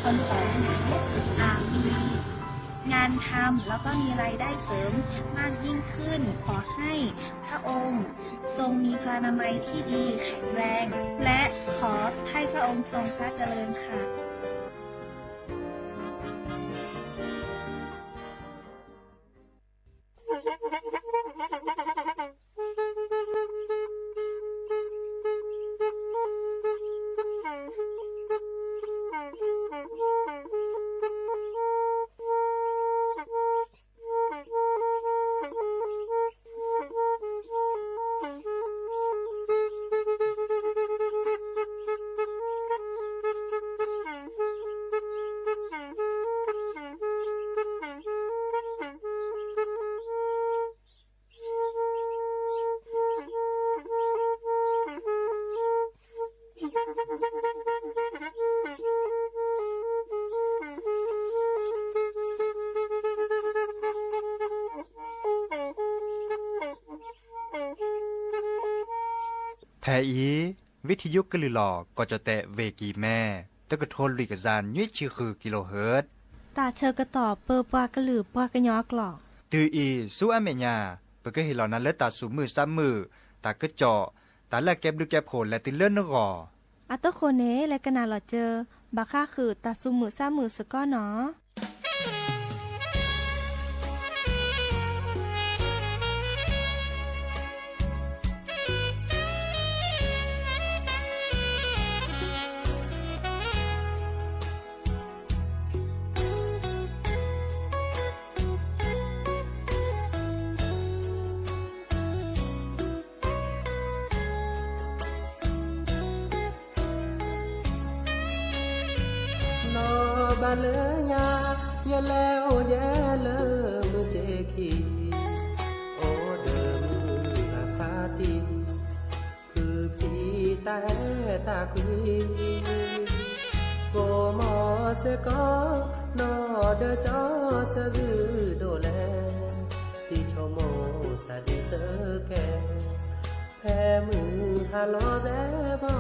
คนต่อไป อามี งานทำแล้วก็มีรายได้เสริมมากยิ่งขึ้น ขอให้พระองค์ทรงมีพลานามัยที่ดีแข็งแรง และขอให้พระองค์ทรงพระเจริญค่ะ ဖဲအံၤ ဝံထံယိကလုာ်လီၤ ကီၢ်ကၠီၣ်တဲၣ် ဝ့ၢ်ကံၢ်မဲ တကထိလွံၢ်ကယၤနွံဆံဃု ကံလိဟၢၣ် တၢ်ဆၢကတီၢ်ပၢပှၤကလုာ်ပှၤကညီအကျိာ် တုၤအံၤဆူအမဲာ်ညါ ပကဟ့ၣ်လီၤနၤလၢတၢ်သူၣ်မုာ်သးမုာ် တၢ်ကစီၣ် တၢ်လၢအကဲဘျုးကဲဖှိၣ်လဲၤတုၤလၢနဂီၢ် အတဃိန့ၣ် လဲၤကနၣ်လီၤစၢၤ ဘၣ်ဃးဃုာ်တၢ်သူၣ်မုာ်သးမုာ်စ့ၢ်ကီးနီၤ. နီၢ်ဘၣ်လၢညါ ယလဲၤအိၣ်ယဲလၢမုၢ်က့ခံ, အိၣ်ဒီးမုၢ်ဂၤဖးတံၢ်, ဖုဖံတၢ်အဲၣ်တၢ်ကွံ, ကိးမီၤစ့ၢ်ကီး နီၢ်ဒီးကၠီဆၢဇုဒိၣ်လဲၣ်, တံၤဆိကမိၣ်စၢ်ဒံးစၢကဲ, ဖဲမုၢ်ဟါလီၤသဲဘီ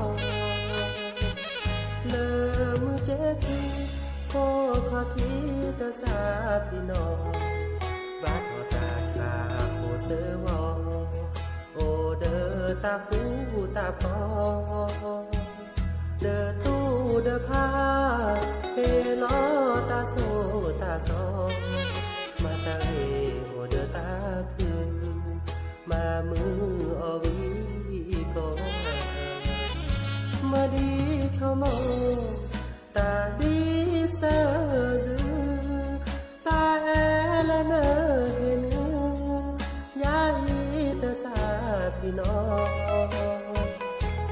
လၢမုၢ်က့ခံ, ခိၣ်ခီၣ်ထံးတစၢ်ဖံနီၢ်, ဘၣ်ထီၣ်တၢ်ဆါဖိစၢဂီၤ, အိၣ်ဒီးတၢ်ဃူတၢ်ဖိး, ဒီးတူၢ်ဒီးဖး, ဟ့ၣ်လီၤတၢ်ဆိၣ်တၢ်ဆီ, မၤတၢ်ဂ့ၤအိၣ်ဒီးတၢ်ခု, မၤမုာ်အီၤဂံၢ်ကီ, မ့ၢ်ဒ်ဆိကမိၣ် တၢ်ဒ်စၢၤယုၢ်, တၢ်အဲၣ်လၢနဟ့ၣ်နုၢ်, ယၤအံၤတစၢ်ဖံနီၢ်,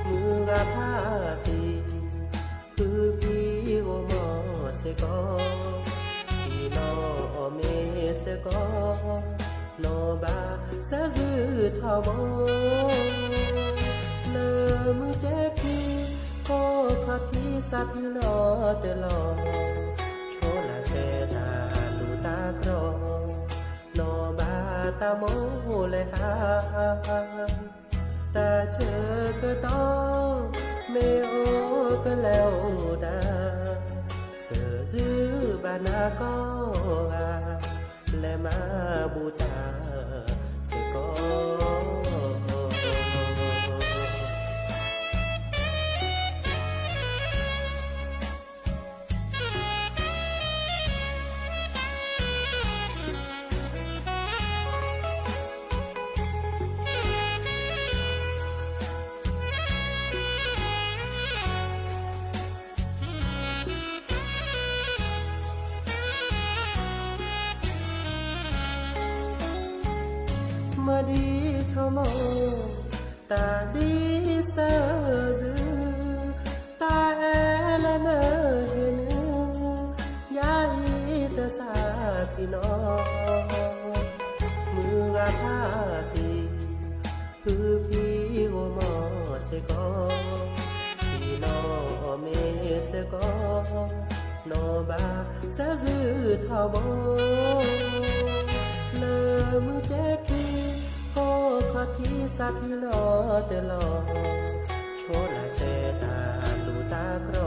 မုၢ်ဂၤဖးတံၢ်, ဖုဖံဂီၤမီၤစ့ၢ်ကီး, ဆံးနီၢ်အီၣ်မ့ၤစ့ၢ်ကီး, နီၢ်ဘၣ်စၢ်ယုၢ်ထီဘိ လၢမုၢ်က့ခံ, ခိၣ်ခီၣ်ထံးစၢ်ဖံလီၤတလီၤ, ဆိလၢစဲတၢ်လူၢ်တၢ်ကြီ, နီၢ်ဘၣ်တၢ်မိၣ်လဲၤဟး, တၢ်ဆၢကတီၢ်, မ့ၢ်အိၣ်ကလဲၤအိၣ်ဒၣ်, စၢ်ယုၢ်ဘၣ်နၤကိးဂၤ, လဲၤမၤဘူၣ်တၢ်စ့ၢ်ကီး မ့ၢ်ဒ်ဆိကမိၣ်, တၢ်ဒ်စၢၤယုၢ်, တၢ်အဲၣ်လၢနဟ့ၣ်နုၢ်, ယၤအံၤတစၢ်ဖံနီၢ်, မုၢ်ဂၤဖးတံၢ်, ဖုဖံဂီၤမီၤစ့ၢ်ကီး, ဆံးနီၢ်အီၣ်မ့ၤစ့ၢ်ကီး, နီၢ်ဘၣ်စၢ်ယုၢ်ထီဘိ လၢမုၢ်က့ခံ, ခိၣ်ခီၣ်ထံးစၢ်ဖံလီၤတလီၤ, ဆိလၢစဲတၢ်လူၢ်တၢ်ကြ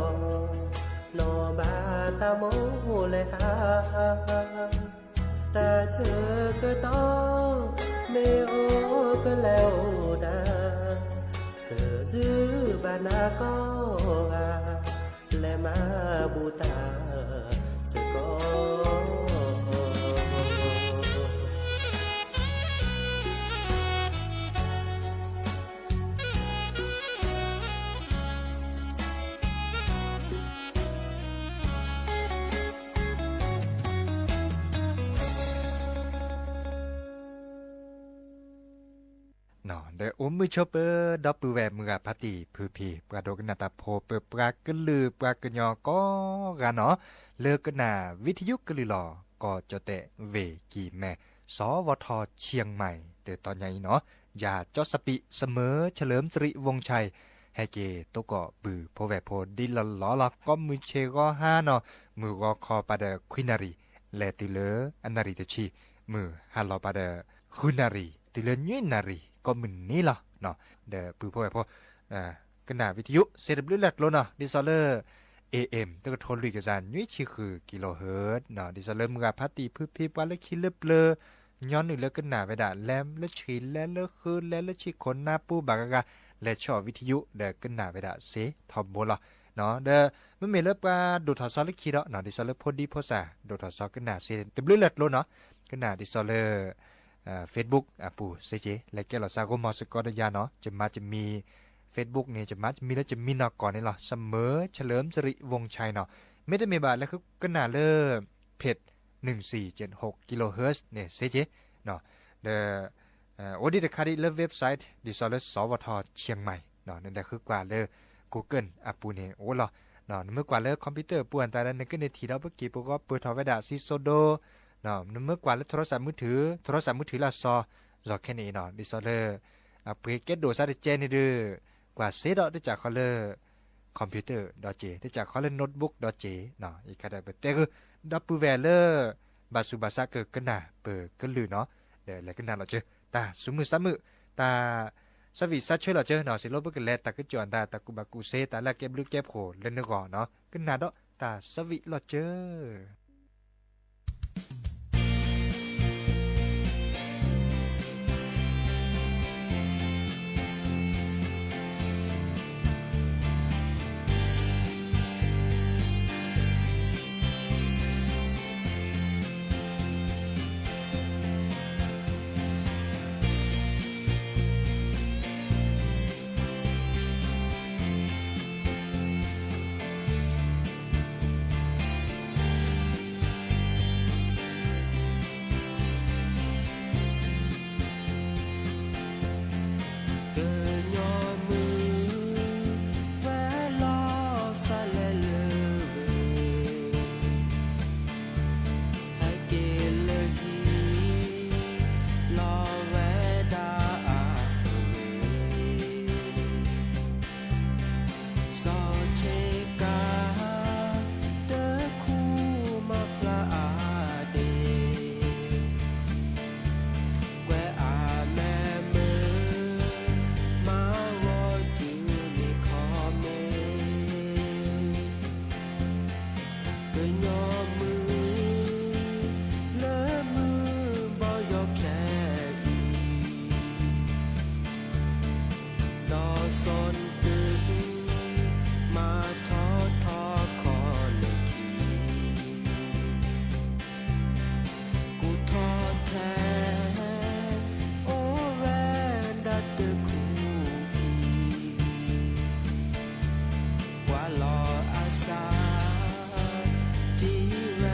ီ, နီၢ်ဘၣ်တၢ်မိၣ်လဲၤဟး, တၢ်ဆၢကတီၢ် မ့ၢ်အိၣ်ကလဲၤအိၣ်ဒၣ်, စၢၤစုဘၣ်နၤကိးဂၤ, လဲၤမၤဘူၣ်တၢ်စ့ၢ်ကီး. ဒီးအိၣ်မုာ်ဆိပၢၤ ဒီပုၢ်ဝဲၢ်မုၢ်ဂၤဖါတံၢ်ဖုဖံ ပှၤဒိကနၣ်တၢ်ဖိ ပပှၤကလုာ်ပှၤကညီကိးဂၤနီၤ, လၢကနၣ်ဝံထယုကလုာ်လီၤ ကီၢ်ကၠီၣ်တဲၣ် ဝ့ၢ်ကံၢ်မဲ စီၤဝီၤထီၣ် เชียงใหม่ တတီၤညါအံၤနီၤ, ယၤကၠီစပံး เสมอเฉลิมสิริวงศ์ชัย ဟဲက့ၤသကိးပုၢ်ဖိဝဲၢ်ဖိဒ်လီၢ်လီၢ်လီၤ. ကိးမုၢ်ဆ့ၣ်ဂီၤဟါနီၤ, မုၢ်ဂီၤခီပၤဒီးခွံနၣ်ရံၣ်, လဲၤတုၤလၢအနၣ်ရံၣ်တဆံ, မုၢ်ဟါလီၤပၤဒီး ဃုနၣ်ရံၣ် တုၤလၢနွံနၣ်ရံၣ် ကိးမုၢ်နံၤလီၤ. ဒီးပုၢ်ဖိဝဲၢ်ဖိ ကနၣ်ဝံထယု စ့တဘျုးလၢ်ကျိနီၤ, ဒ်သိးလၢ เอเอ็ม တကထိလွံၢ်ကယၤနွံဆံဃု kilohertz နီၤ, ဒ်သိးလၢမုၢ်ဂၤဖါတံၢ်ဖုဖံ ပှၤလၢခံလၢပျၢၤ ညီနုၢ်လၢကနၣ်ဝဲဒၣ် လဲၤလၢဆံးလဲၤလၢဃု လဲၤလၢဆံးခိၣ်နၢ်ပူၤဘၣ်ဂၤဂၤ လဲၤဆီၣ်ဝံထယု ဒီးကနၣ်ဝဲဒၣ်စ့ထီဘိလီၤ. ဒီးမ့မ့ၢ်လၢပှၤဒိၣ်ထီၣ်စီလၢခံဒီး ဒ်သိးလၢဖိဒံဖိစၢ် ဒိၣ်ထီၣ်စီကနၣ်စ့တဘျုးလၢ်ကျိနီၤ, ကနၣ်ဒ်သိးလၢ Facebook အပူၤစ့က့ၤ လဲၤကဲလီၤစးဂိမီၤစ့ၢ်ကီးဒီးယၤနီၤ, ယမါယမံၤ Facebook န့ၣ် ယမါယမံၤလၢယမံၤနီၢ်ကီၢ်န့ၣ်လီၤ, เสมอเฉลิมสิริวงศ์ชัย နီၤ, မ့တမ့ၢ်ဘၣ် လဲၤဃုကနၣ်လၢ เพจ หนึ่งสี่เจ็ดหก kilohertz န့ၣ်စ့က့ၤ, ဒီး အိၣ်ဒံးတခါဒံးလၢ website ဒ်သိးလၢ စီၤဝီၤထီၣ် เชียงใหม่ နလဲၤဃုကွၢ်လၢ Google အပူၤန့ၣ်အိၣ်လီၤ. နမ့ၢ်ကွၢ်လၢ computer အပူၤအတၢ်ဒီး နကန့ၢ်ထံၣ်ဒီးပက့ၤပဂီၤပၢၢ်ထီၣ်ဝဲဒၣ်စံစိဒိ, နမ့ၢ်ကွၢ်လၢ โทรศัพท์มือถือ, โทรศัพท์มือถือလၢအစီ စီၤခဲန့ၣ်အံၤနီၤ, ဒ်သိးလၢ အပှ့ၤကဲဒိၣ်စးတကဲန့ၣ်ဒီး ကွၢ်စ့ဒီးတစးခီလၢ computer ဒီးစ့, တစးခီလၢ notebook ဒီးစ့, အံၤခါဒီးပတဲဂုာ် ဒီပုၢ်ဝဲၢ်လၢ ဘၣ်ဆူးဘၣ်ဆါကကနၣ်ပၢၢ်ကလုာ်နီၤ, ဒီးလဲၤကနၣ်လီၤစၢၤ တၢ်ဆူမုၢ်ဆါမုာ်, တၢ် ဆၢဝံၣ်ဆၢဆၢလီၤစၢၤနီၤ, စံးလၢပကလဲၤတၢ်ကစီၣ်အတၢ် တၢ်ကူၣ်ဘၣ်ကူၣ်စ့ တၢ်လၢအကဲဘျုးကဲဖှိၣ်လၢနဂီၢ်နီၤ, ကနၣ်ဒီးတၢ်ဆၢဝံၣ်လီၤစၢၤ. ကညီမုၢ် ဝဲလီၤစၢ်လဲၤလၢဝ့ၢ်, ဟဲက့ၤလၢဟံၣ် လီၤဝဲဒၣ်အဝ့ၢ်, စီၤဆ့ကၤ တခူၣ်မၤဖျါအါဒ့ၣ် ကွဲးအမဲာ်မုာ် မၤဂီၤစုမ့ၢ်ခီမ့ၢ်, ကညီမုၢ် လၢမုၢ်ဘီယီၤခဲအံၤ, ဒီးစီၤနကုၢ် မၤထီၣ်ထီခီလၢခံ ကူၣ်ထီၣ်ထဲ အိၣ်ဝဲဒၣ်တခူၣ်ခံ, ကွၢ်လီၤအစၢ် ထံၣ်ဝဲ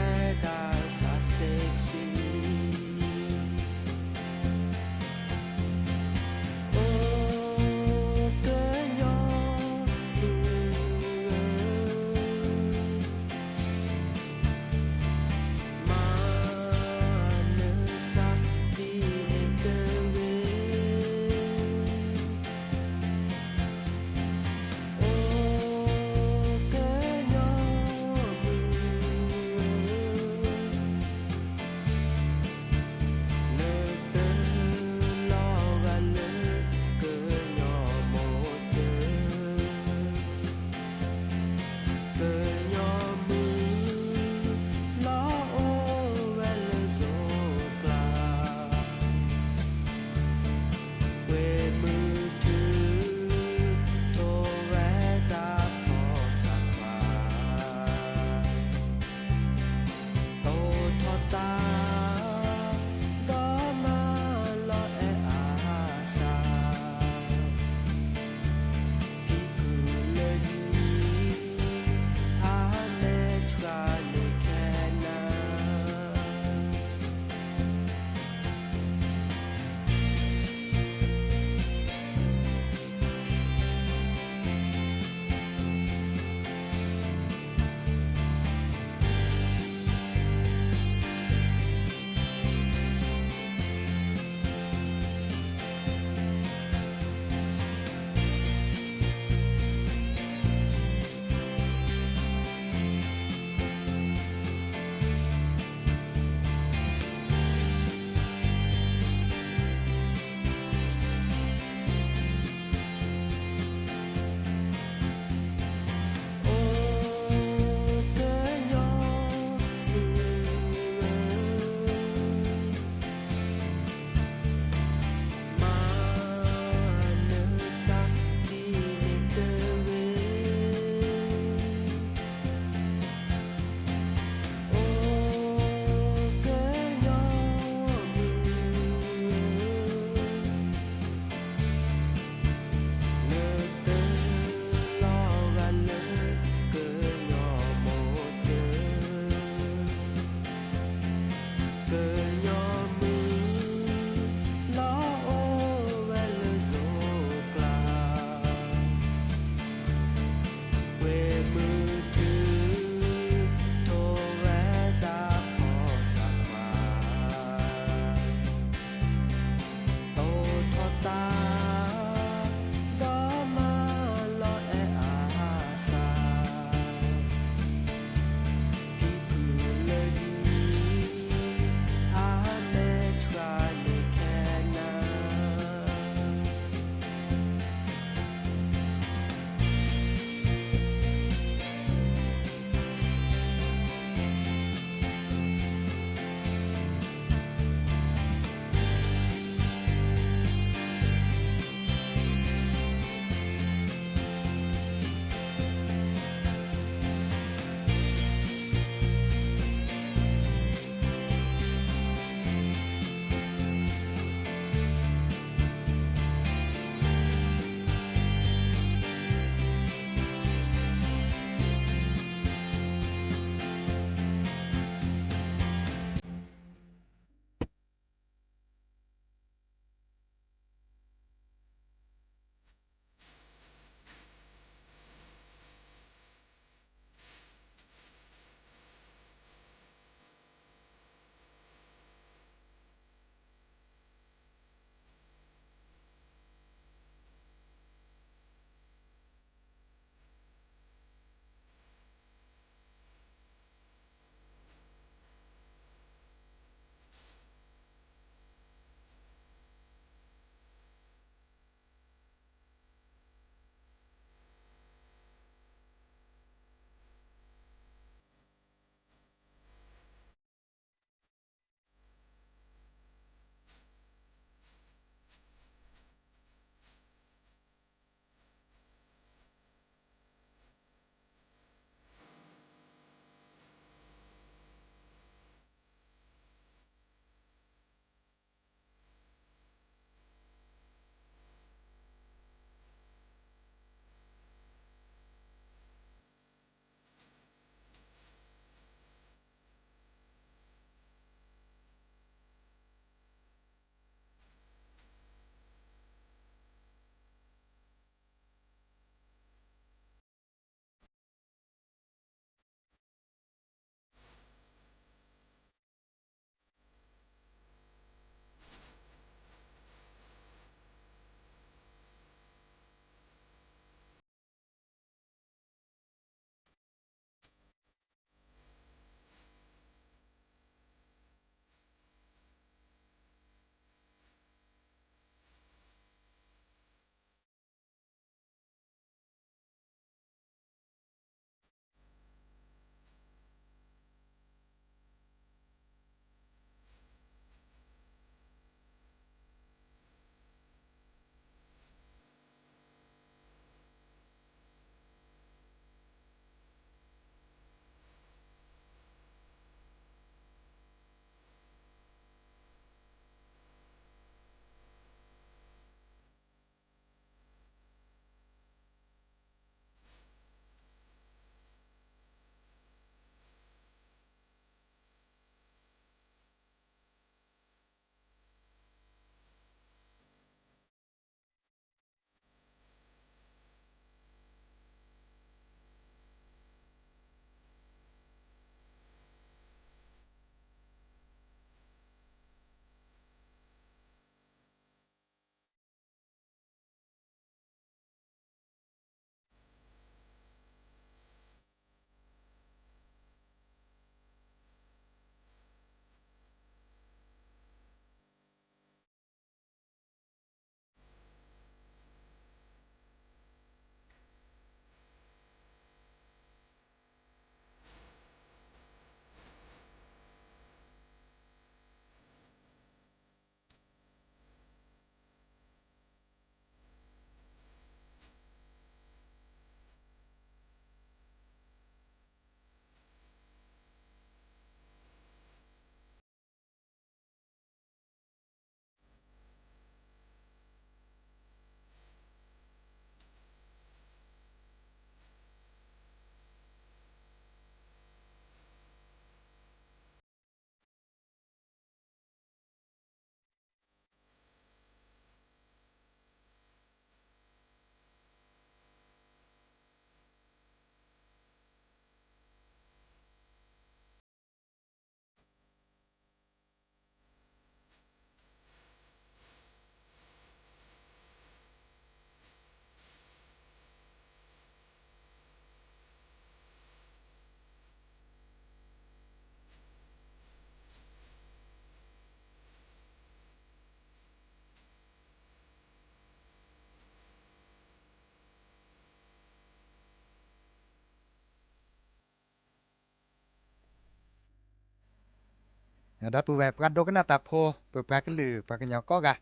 ဒီပုၢ်ဝဲၢ်ပှၤဒိကနၣ်တၢ်ဖိ ပပှၤကလုာ်ပှၤကညီကိးဂၤ,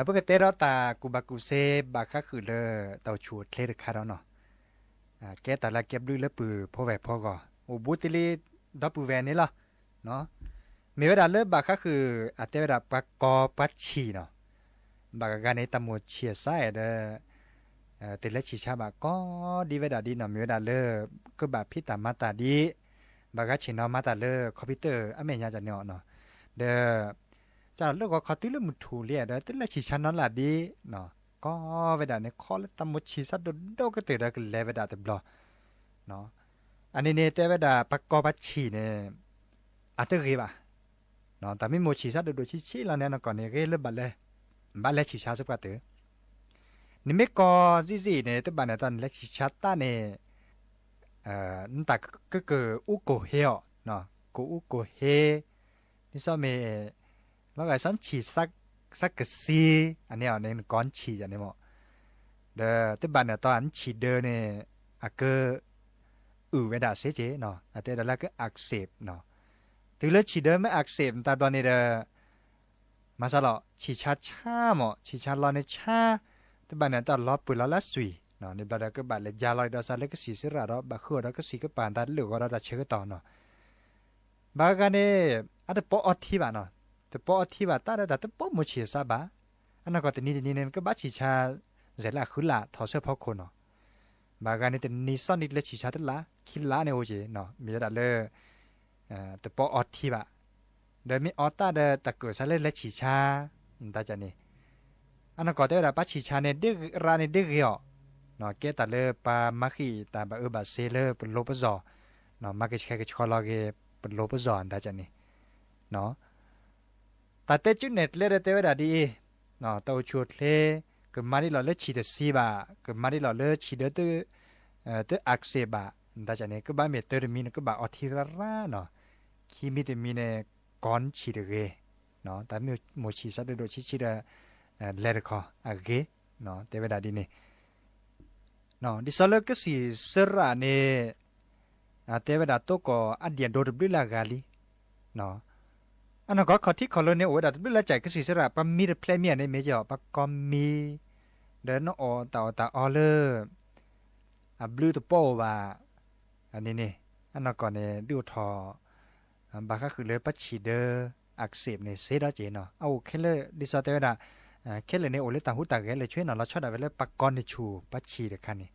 ပကတဲဒီးတၢ်ကူၣ်ဘၣ်ကူၣ်သ့ဘၣ်ဃးဃုာ်လၢတၢ်အိၣ်ဆူၣ်အိၣ်ချ့တခါဒီးနီၤ, ကဲတၢ်လၢကဲဘျုးလၢပုၢ်ဖိဝဲၢ်ဖိအဂီၢ် အိၣ်ဘူးတ့ၢ်လံဒီပုၢ်ဝဲၢ်န့ၣ်လီၤ. မ့ၢ်ဝဲဒၣ်လၢဘၣ်ဃးဃုာ် အတဲဝဲဒၣ်ပှၤကီပှၤဆံၣ်နီၤ, ဘၣ်ဂၤဂၤန့ၣ် တၢ်မိၣ်ဆံၣ်အသးအဲၣ်ဒီး တလဲၤဆံၣ်ဆါဘၣ်ကီဒ်ဝဲဒၣ်ဒ်နီၤ, မ့ၢ်ဝဲဒၣ်လၢ ကဘၣ်ဖံးတၢ်မၤတၢ်ဒ် ဘၣ်ဂၤဆ့ၣ်နီၤမၤတၢ်လၢ computer အမဲာ်ညါန့ၣ်အီၤနီၤ, ဒီး ကလၢဂီၤခီတုၤလၢမုၢ်ထူၣ်လံဒီး တလဲၤဆံၣ်ဆါနီတလၢ်ဒ် ကီဝဲဒၣ်န့ၣ် ခီလၢတၢ်မိၣ်ဆံၣ်သးဒိၣ်ဒိၣ်ကတၢၢ်ဒီးကလဲၤဝဲဒၣ်တဘျီ အန့ၣ်န့ၣ် တဲဝဲဒၣ်ပှၤကီပှၤဆံၣ်န့ၣ် အတဂ့ၤဘၣ်. တၢ်မ့ၢ်မိၣ်ဆံၣ်သးဒိၣ်ဒိၣ်ဆံးဆံးလီၤန့ၣ် အနီၢ်ကီၢ်န့ၣ် ဂ့ၤလၢဘၣ်လဲၤ ဘၣ်လဲၤဆံၣ်ဆါစ့ၢ်ကီးတၢ်, နမ့ၢ်ကီစံၣ်စံၣ်န့ၣ် တဘၣ်န့ၣ်တၢ်နလဲၤဆံၣ်ဆါတၢ်န့ၣ် နတၢ်ကကအိၣ်ကိၢ်ဟ့အီၤ, ကိၢ်အူကိၢ်ဟ့, ဒ်သိးမ့ၢ် လီၤဂာ်စီနဆံၣ် စးကစံ အန့ၣ်အီၤန့ၣ် နကီနဆံၣ်ယၤန့ၣ်မး, ဒီးတဘၣ်န့ၣ်တီနဆံၣ်ဒၢန့ၣ် အက အုၣ်ဝဲဒၣ်စ့ၢ်ကီးနီၤ, အတဲဒၣ်လၢက အၣ်စ့းနီၤ, တုၤလၢဆံၣ်ဒၢမ့ၢ်အၣ်စ့း မတၤဘျီန့ၣ်ဒီး မၤစၢ်လီၤ ဆံၣ်ဆါဆါမး ဆံၣ်ဆါလီၤန့ၣ်ဆါ, တဘၣ်န့ၣ်တၢ်လီၤပှ့ၤလီၤလၢအသွံၣ်, န့ၣ်ဘျီဒီးကဘၣ်လဲၤယါလီၤဒီးစးလၢကစံၣ်စရၣ်ဒီး ဘၣ်ဃုအီၤဒီးကစံၣ်ကပၤတၢ်လၢာ်ဂီၤဒီးတၢ်ဆၢကတီၢ်နီၤ, ဘၣ်ဂၤန့ၣ် အတပိာ်အီထံဘၣ်နီၤ, တပိာ်အီထံဘၣ်တၢ်ဒီးတၢ်တပိာ်မိၣ်ဆံၣ်အသးဘၣ်, အနီၢ်ကီၢ်တနံၤတနံၤန့ၣ် နကဘၣ်ဆံၣ်ဆါ စဲးလၢအဃုလၢ်ထီၣ်ဆၢဖီခိၣ်နီၤ, ဘၣ်ဂၤန့ၣ်တနံၤစီနံၤတလဲၤဆံၣ်ဆါတလၢ် ခံလၢ်န့ၣ်အိၣ်က့ၤ, မ့ၢ်ဝဲဒၣ်လၢ တပိာ်အီထံဘၣ်, ဒီးမ့ၢ်အီတၢ်ဒီးတၢ်ကၢၣ်စးလၢလဲၤဆံၣ်ဆါ, တၢ်ကန့ၣ်, အနီၢ်ကီၢ်တဲဝဲဒၣ်ပှၤဆံၣ်ဆါန့ၣ် ဒ်ရၣ်န့ၣ်ဒ်ဂ့ၤအီၤ, ကဲတၢ်လၢပှၤမၤဃံးတၢ်ဘၣ်အၢဘၣ်စ့လၢပလိၤပစီၤ, မၤကဆှဲကဆှီလီၤက့ၤ ပလိၤပစီၤ တၢ်ကန့ၣ်, တၢ်တဲကၠူနဲၣ်ကျဲဒီးတဲဝဲဒၣ်ဒ်အံၤ, တၢ်အိၣ်ဆူၣ်အိၣ်ချ့ ကမၤဒ်လီၤလၢဆံၣ်တဆံဘၣ်, ကမၤဒ်လီၤလၢဆံၣ်ဒၢ တအၣ်စ့းဘၣ်, တၢ်ကန့ၣ် ကဘၣ်မ့ၢ်တၢတမံၤန့ၣ် ကဘၣ်အီထံရၣ်ရၣ်နီၤ, ခံမံၤတမံၤန့ၣ် ကီနဆံၣ်တဂ့ၤ, တၢ်မ့ၢ်မိၣ်ဆံၣ်စးဒိၣ်ဒိၣ်ဆံးဆံးဒီး လဲၤတခီအဂ့ၤ, တဲဝဲဒၣ်ဒ်န့ၣ် ဒ်သိးလၢကစံၣ်စရၣ်န့ၣ် တဲဝဲဒၣ်တိၢ်ကီၢ်အဒံၣ်အဒိတဘျုးလၢအဂၤလံ, အနီၢ်ကီၢ်ခီၣ်ထံးခီၣ်လိၤန့ၣ် အိၣ်ဝဲဒၣ်တဘျုးလၢကစၢ်ကစံၣ်စရၣ် ပှၤမံတဖျဲးမံန့ၣ် မ့ၢ်ကီး ပှၤကီမံ, ဒီးနအီၣ်တၢ်အီၣ်တၢ်အီလၢ အဘျုးတပီၢ်အိၣ်ဘၣ်, န့ၣ်န့ၣ် အနီၢ်ကီၢ်န့ၣ် ဒုးအိၣ်ထီၣ် ဘၣ်ဃးဃုာ်လၢပှၤဆံၣ်ဒၢ အၣ်စ့းန့ၣ် စ့ဒီးက့ၤနီၤ, အအိၣ်ခဲလၢာ် ဒ်သိးတဲဝဲဒၣ် ခဲလၢာ်န့ၣ် အိၣ်လၢတၢ်ဟူးတၢ်ဂဲၤလၢာ်ဆ့နီၤ, လီၤဆီဒၣ်ဝဲလၢပှၤကီန့ၢ်ဆူၣ် ပှၤဆံၣ်တခါန့ၣ်,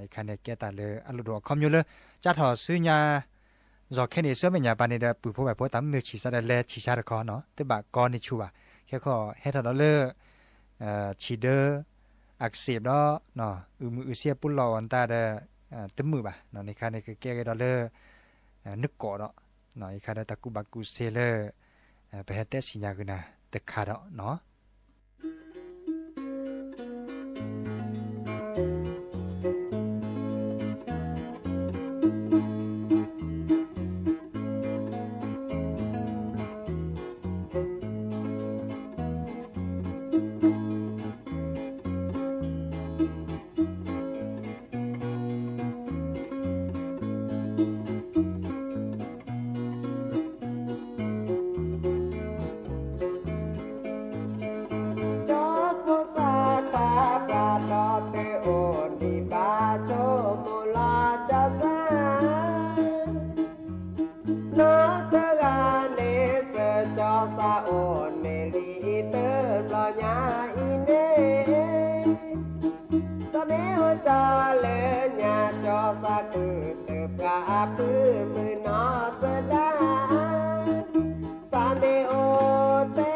အခါန့ၣ် ကဲတၢ်လၢအလိၣ်ဒိၣ်အခီပညီလၢ ကၢ်ထီၣ်ဆူညါ စီၤခဲန့ၣ် ဆူမဲာ်ညါပၤန့ၣ်ဒီး ပုၢ်ဖိဝဲၢ်ဖိတၢ်မုာ်ဆံၣ်စးဒီးလဲၤဆံၣ်ဆါတခီနီၤ, တဘၣ်ကီန့ၢ်ဆူၣ်ဘၣ်, ခဲခီဟဲထီၣ်ဒီးလၢ ဆံၣ်ဒၢ အၣ်စ့းဒီး အုၣ်မုာ်အုၣ်ဆံးအပူၤလီၢ်အီၤတၢ်ဒီး တမုာ်ဘၣ်, န့ၣ်ခါန့ၣ် ကကဲက့ၤဒီးလၢ နကိးဒီး ယခါဒီးတၢ်ကူၣ်ဘၣ်ကူၣ်သ့လၢ ပဟဲတဲစံၣ်ညါက့ၤနၤတခါဒီးနီၤ. ကၠီဖိသၣ်ခွါပှၤဒီးသုအိၣ်ဒံးဘၣ်ဆိကမိၣ်လီၤကၠီစၢ် နီၢ်တဂၤန့ၣ်စၢၤကၠီစၢ်အိၣ်န့ၢ်လံတဘျီညါအံၤန့ၣ်, စးမ့ၢ်အိၣ်ကၠီလၢညါကၠီစၢ်ကုၢ်တပှၢ်ပုၢ်မုၢ်နီၢ်စၢၤဒၣ်, စးမ့ၢ်အိၣ်တဲ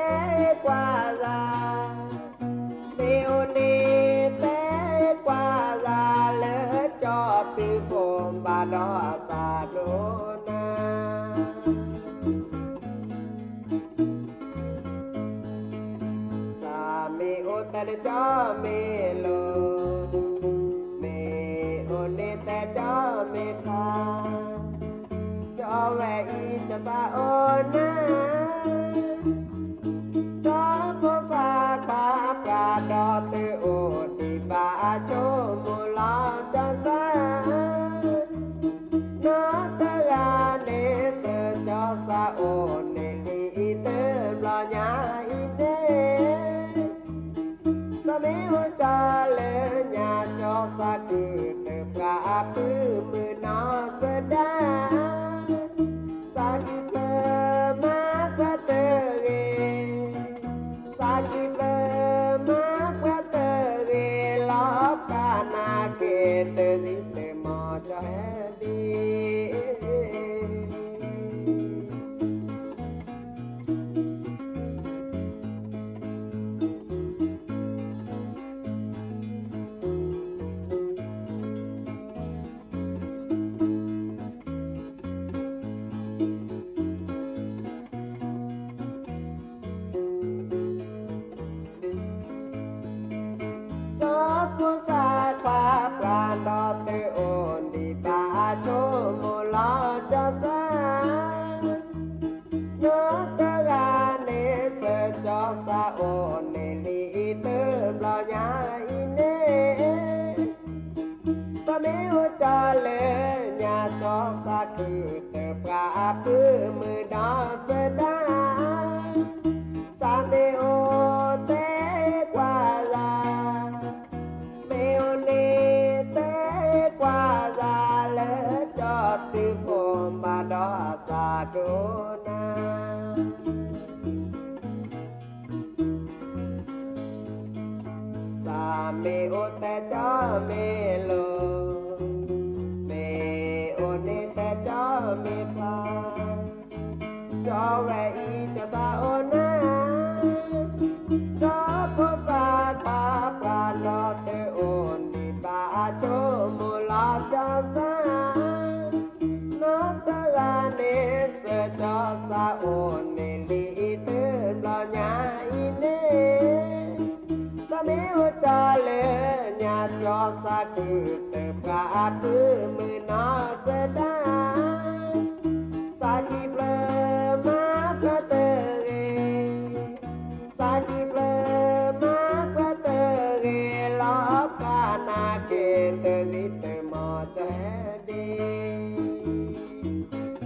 ကွၢ်စၢ် မ့ၢ်အိၣ်န့ၣ်တဲကွၢ်စၢ်လၢကၠီတုၤဖိဘၣ်ဒီးစၢ်ဒိၣ်နၤ စးမ့ၢ်အိၣ်တဲလၢကၠီမ့ၢ်လိၤ, မ့ၢ်အိၣ်န့ၣ်တဲကၠီမ့ၢ်ဖျါ, ကၠီဝဲအံၤကၠီစၢ်အိၣ်နၤ, ကၠီဖိသၣ်ခွါပှၤဒီးသုအိၣ်ဒံးဘၣ်ဆိကမိၣ်လီၤကၠီစၢ်, နီၢ်တဂၤန့ၣ်စၢၤကၠီစၢ်အိၣ်န့ၢ် တၢ်ပှၤအပုၢ်မုၣ်နီၢ်သဒါ, စးကံၢ်ပျၢၤမၤပှၤတဂ့ၤ, စးကံၢ်ပျၢၤမၤပှၤတဂ့ၤ, လီၤကနၣ်က့ၤတၢ်လံတၢ်မီၢ်ကၠီဟဲဒံး ကၠီဖိသၣ်ခွါပှၤဒီးတအိၣ်ဒံးဘၣ် အဆိကမိၣ်လီၤကၠီသး နီၢ်တဂၤန့ၣ် စၢၤကၠီသးအိၣ်န့ၣ်လံ တဘျီညါအံၤန့ၣ် သးမ့ၢ်အိၣ်ကၠီလၢညါ ကၠီသးခုၣ်တၢ်ပှၤအပုၢ်မုၣ်နီၢ်သဒါ, သးမ့ၢ်အိၣ်တဲကွၢ်လၢ် မ့ၢ်အိၣ်န့ၣ်တဲကွၢ်လၢ်လၢ ကၠီတုၤဖိမးဒီးသးကအိၣ်နၤ သးမ့ၢ်အိၣ်တဲကၠီမ့ၢ်လိၤ, မ့ၢ်အိၣ်န့ၣ်တဲကၠီမ့ၢ်ဖျါ, ကၠီဝဲအံၤကၠီသးအိၣ်နၤ, ကၠီဖိသၣ်ခွါပှၤဒီးတအိၣ်ဒံးဘၣ် အဆိကမိၣ်လီၤကၠီသး နီၢ်တဂၤန့ၣ် စၢၤကၠီသးအိၣ်န့ၣ်လံ တဘျီညါအံၤန့ၣ် သးမ့ၢ်အိၣ်ကၠီလၢညါ ကၠီသးခုၣ်တၢ်ပှၤအပုၢ်မုၣ်နီၢ်သဒါ, သးကံၢ်ပျၢၤမၤပှၤတဂ့ၤ, သးကံၢ်ပျၢၤမၤပှၤတဂ့ၤ, လီၤကနၣ်က့ၤတၢ်လံတၢ်မီၢ်ကၠီဟဲဒံ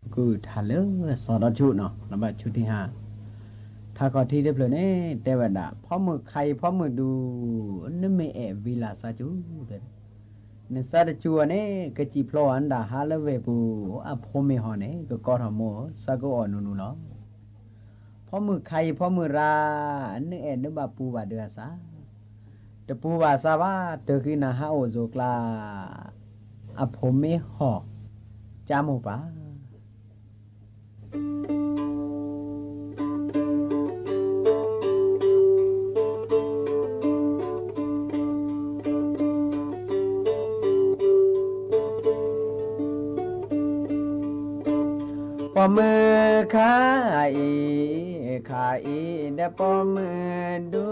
း ကုၢ်ထါလၢစီၤဒီဆူၣ်နီၤ လၢဘၣ်ဆူၣ်ထံဟါ, ထါခီၣ်ထံးတဖျၢၣ်န့ၣ် တဲဝဲဒၣ် ဖီမုၣ်ခါအံၤဖီမုၣ်ဒူ နမ့ၢ်အဲၣ်ဝံလးစၢ်ကၠူ, နစၢ်တကၠူအီၤန့ၣ် ကစံၣ်ဖျိအီၤနဒၣ်ဟါလၢဝ့ၢ်ပူၤ, အဖိမ့ၢ်ဟီၣ်န့ၣ် ကကိးထီၣ်မိၢ် စၢ်ကအီၣ်နူနူလီၤ. ဖီမုၣ်ခါအံၤဖီမုၣ်ရၤ, နအဲၣ်နဘၣ်ပူၤဘၣ်ဒုးအသး, တပူၤဘၣ်သးဘၣ် တၢ်ဃံနၤဟးအိၣ်စိၤကျါ, အဖိမ့ၢ်ဟီၣ်, ကၠါမိၢ်ပၢ် ပိာ်မုၣ်ခါအံၤ, ခါအံၤဒီးပိာ်မုၣ်ဒူ,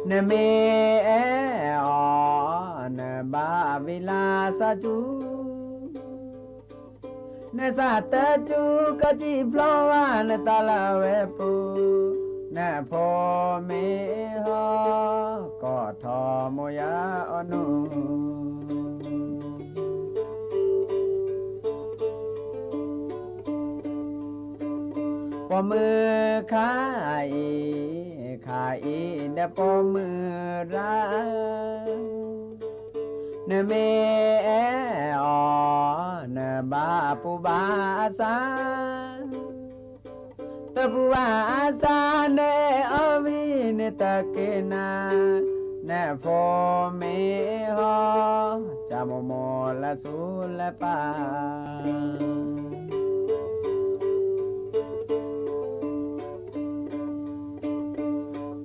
နမ့ၢ်အဲၣ်အီၤ, နဘၣ်ဝံလးစၢ်ကၠူ, နစၢ်တကၠူကစံၣ်ဖျိဝဲ နတၢ်လၢဝဲပူၤ, နဖိမ့ၢ်ဟီၣ်, ကိးထီၣ်မိၢ်ယၤအီၣ်နူ ပိာ်မုၣ်ခါအံၤ, ခါအံၤဒီးပိာ်မုၣ်ရၤ, နမ့ၢ်အဲၣ်အီၤ, နဘၣ်ပူၤဘၣ်အသး, တပူၤဘၣ်အသး နအဲၣ်အီၤဝံၤန့ၣ်တက့ၢ်နၤ, နဖိမ့ၢ်ဟီၣ်, ကၠါမိၢ်မိၢ်လဲၤဆူလဲၤပၢ်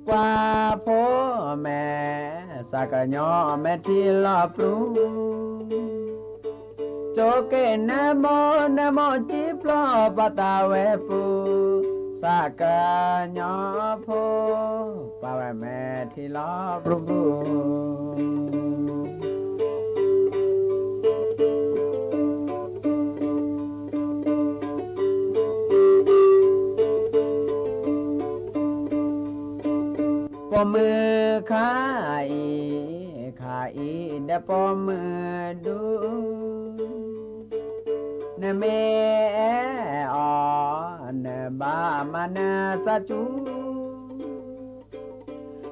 ကွၢ်ဖိမဲာ်, စးကညီမဲာ်ထံလီၤပျူၤ, ကၠိက့ၤနမိၢ်နမိၢ်ကံၣ်ဖျိပာ်တၢ်ဝဲပူၤ, စးကညီဖိ, ပာ်ဝဲမဲာ်ထံလီၤပျူၤပျူၤ ပိာ်မုၣ်ခါအံၤ, ခါအံၤဒီးပိာ်မုၣ်ဒူ, န နမ့ၢ်အဲၣ်အီၤ နဘၣ်မၤနၢၤစၢ်ကၠူ,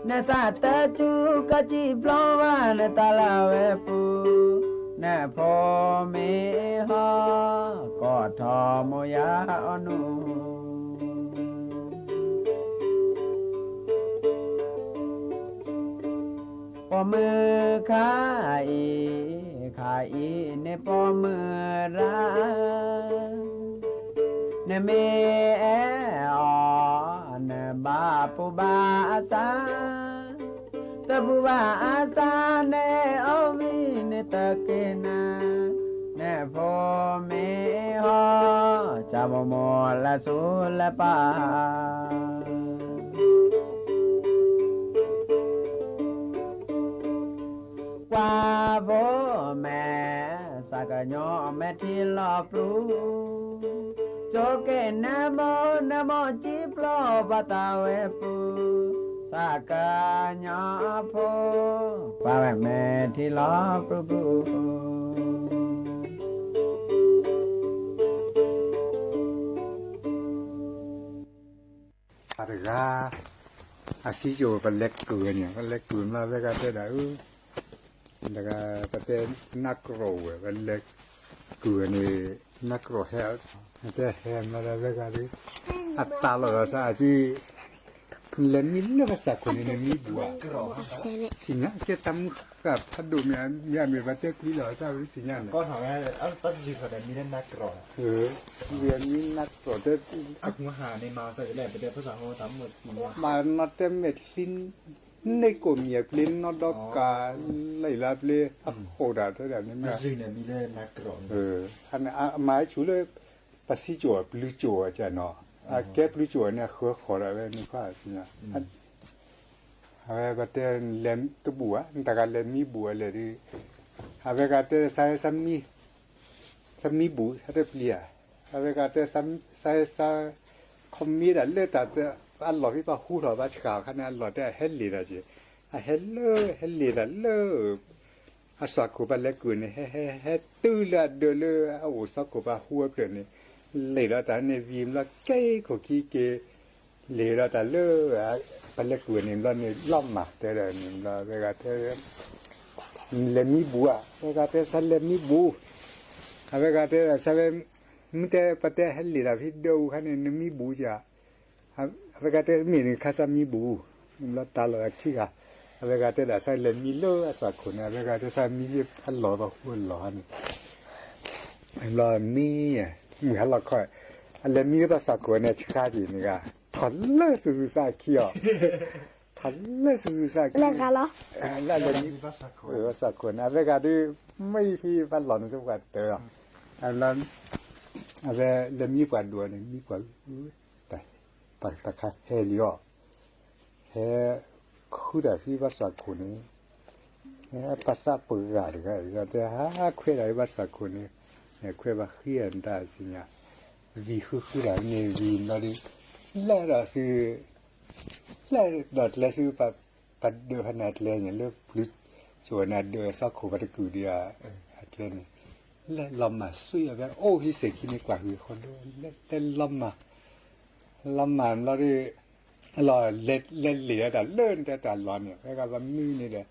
နစၢ်တၢ်ကၠူကၠံၣ်ပျီဘၣ်နတၢ်လၢဝဲပူၤ, နဖိမ့ၢ်ဟီၣ် ကီၢ်ထီၣ်မိၢ်ယၤအီနူ ပိာ်မုၣ်ခါအံၤ, ခါအံၤန့ၣ်ပိာ်မုၣ်ရၣ်, နမ့ၢ်အဲၣ်အီၤ နဘၣ်ပူၤဘၣ်အသး, တပူၤဘၣ်အသးန့ၣ် အိၣ်ဝံၤန့ၣ်တက့ၢ်နၤ, နဖိမ့ၢ်ဟီၣ် ကၢ်မိၢ်မိၢ်လၢသူလၢပၢ် ကွၢ်ဖိမဲာ် သးကညီၤမဲာ်ထံလီၤပျူၤ, ကၠိက့ၤနမိၢ် နမိၢ်ကၠံၣ်ပျီဘၣ်တၢ်ဝဲပူၤ, သးကညီၤဖိ ကွၢ်ဝဲမဲာ်ထံလီၤပျူၤပျူၤ ပှၤတဂၤ အစံၣ်စိၤ ပလဲၤကုၢ်ဝဲန့ၣ် ပလဲၤကုၢ်မး ဝဲဂၤတဲဒၣ်အၢ တဂၤ ပတဲနးကြိးဝဲ ပလဲၤကုၢ်ဝဲန့ၣ် နးကြိးဟဲ တဲဟဲမးဒီးဝဲဂၤဒီး အတၢ်လီၤဒီးစးအက့ လဲၤမံလၢပှၤစးခိၣ်န့ၣ် နမံဘူးဧါ သ့ၣ်ညါကဲတၢ်မုၢ်ဃၢ်ဖးဒိၣ်မ့ၢ် မ့ၢ်အမ့ၢ်ပှၤတဲကွံလီၤစးဝဲသ့ၣ်ညါန့ၣ် မံနးကြိးတဲ မၤနီၢ်တဲမဲာ်ချံ န့ၢ်ကိၣ်မံၤအပျ့ၤနီၢ်ဒီကၤ လံာ်လၢပျ့ၤအဃိးတၢ်တဲဒၣ်န့ၣ်မ့ၢ် အမၤဟဲဆူၣ်လၢ ပစံၣ်စိၤအပျုၤစိၤအကနီၤ အကဲပျုၤစိၤန့ၣ် အဃၢဃီၤဒၣ်ဝဲန့ၣ်ခွါ အဝဲပတဲလဲၤတဘူးဧါ နတဂၤလဲၤမံဘူးအလဲၣ်ဒီး အဝဲဂၤတဲ စးမံ စးမံဘူး စးတပျံၤဧါ အဝဲဂၤတဲ စးစး ခီမ့ၢ်ဒၣ်လၢတၢ် အလီၢ်ဖဲပှၤဟူထီၣ်ဘၣ်ဆှးအခါန့ၣ် အလီၢ်တဲအဟဲလ့ၣ်တၢ်က့ၤ အဟဲလၢ ဟဲလ့ၣ်တၢ်လၢ အစီၤခိၣ်ပှၤလဲၤကုၢ်န့ၣ် ဟဲ ဟဲ ဟဲတုၤလၢအဒၢးလၢအအိၣ်စီၤခိၣ်ပှၤဟူအဖျၢၣ်န့ၣ် လ့ၣ်ဒီးတၢ်န့ၣ်ဝံၤဘျီကဲခိၣ်ခံက့ၤ လ့ၣ်ဒီးတၢ်လၢ ပှၤလဲၤကုၢ်န့ၣ်ဘျီန့ၣ် လီၤမၢ်တဲဒၣ်န့ၣ်ဘျီ အဝဲဂၤတဲ လဲၤမံဘူးဧါ အဝဲဂၤတဲစးလဲၤမံဘူး အဝဲဂၤတဲစးဝဲ မ့ၢ်တဲပတဲဟဲလ့ၣ်တၢ်ဖဲဒၢးအူခါန့ၣ် နမံဘူးဧါ အဝဲဂၤတဲမ့ၢ်န့ၣ်ခါစးမံဘူး ဘျီတၢ်လီၢ်အခံဂၤ အဝဲဂၤတဲဒၣ်စးလဲၤမံလၢအစီၤခိၣ်န့ၣ် အဝဲဂၤတဲစးမံအလီၢ်ပှၤဟူအလီၢ်န့ၣ် ဘျီမံ မုၢ်ဟါလီၤခီ အလဲၤမံလၢပှၤစီၤခိၣ်န့ၣ် ဆှါက့ၤန့ၣ်ဂၤ ထီၣ်လၢစုၤစုၤစၢ်အခံအီၤ ထီၣ်လၢစုၤစုၤစၢ်အခံ လၢလဲၤမံ ပှၤစီၤခိၣ်န့ၣ် အဝဲဂၤဒုး မ့ၢ်ဖဲပှၤလီၢ်န့ၣ်စ့ၢ်ပှၤတၢၢ်လီၤ အဝဲလဲၤမံပှၤဒိၣ်န့ၣ် မံပှၤ တၢ်ခါဟဲလံအီၤ ဟဲ ခုတၢ်ဖဲဘၣ်စၢ်ခိၣ်န့ၣ် ပစၢ်ပဂၤတဂၤ တဲဟးခွဲးတၢ်ဖဲဘၣ်စၢ်ခိၣ်န့ၣ် ခွဲးဘၣ်ဃံအတၢ်စံၣ်ညါ ဝံၤဃုဃုတၢ်န့ၣ်ဝံၤဘျီဒီး လဲၤဒီးသု လဲၤဒီးကျဲဆူ ပဒၢးဖဲန့ၣ်အကျဲန့ၣ် လၢပျုၤစိၤန့ၣ် အဒၢးစီၤခိၣ်ပှၤတကုာ်ဒံး အကျဲန့ၣ် လဲၤလီၤမၢ်ဆူအီၤဖဲအိၣ်ဟံးစဲၤခံန့ၣ်ကွၢ်ဃုာ်ဃီဒီး လဲၤလီၤမၢ် လီၤမၢ်ဘျီဒီး အလီၢ်လဲၤလ့ၣ်ဝဲတၢ်လၢနတဲတၢ်လီၢ်န့ၣ် ဖဲဂၤဘၣ်မံန့ၣ်ဒီး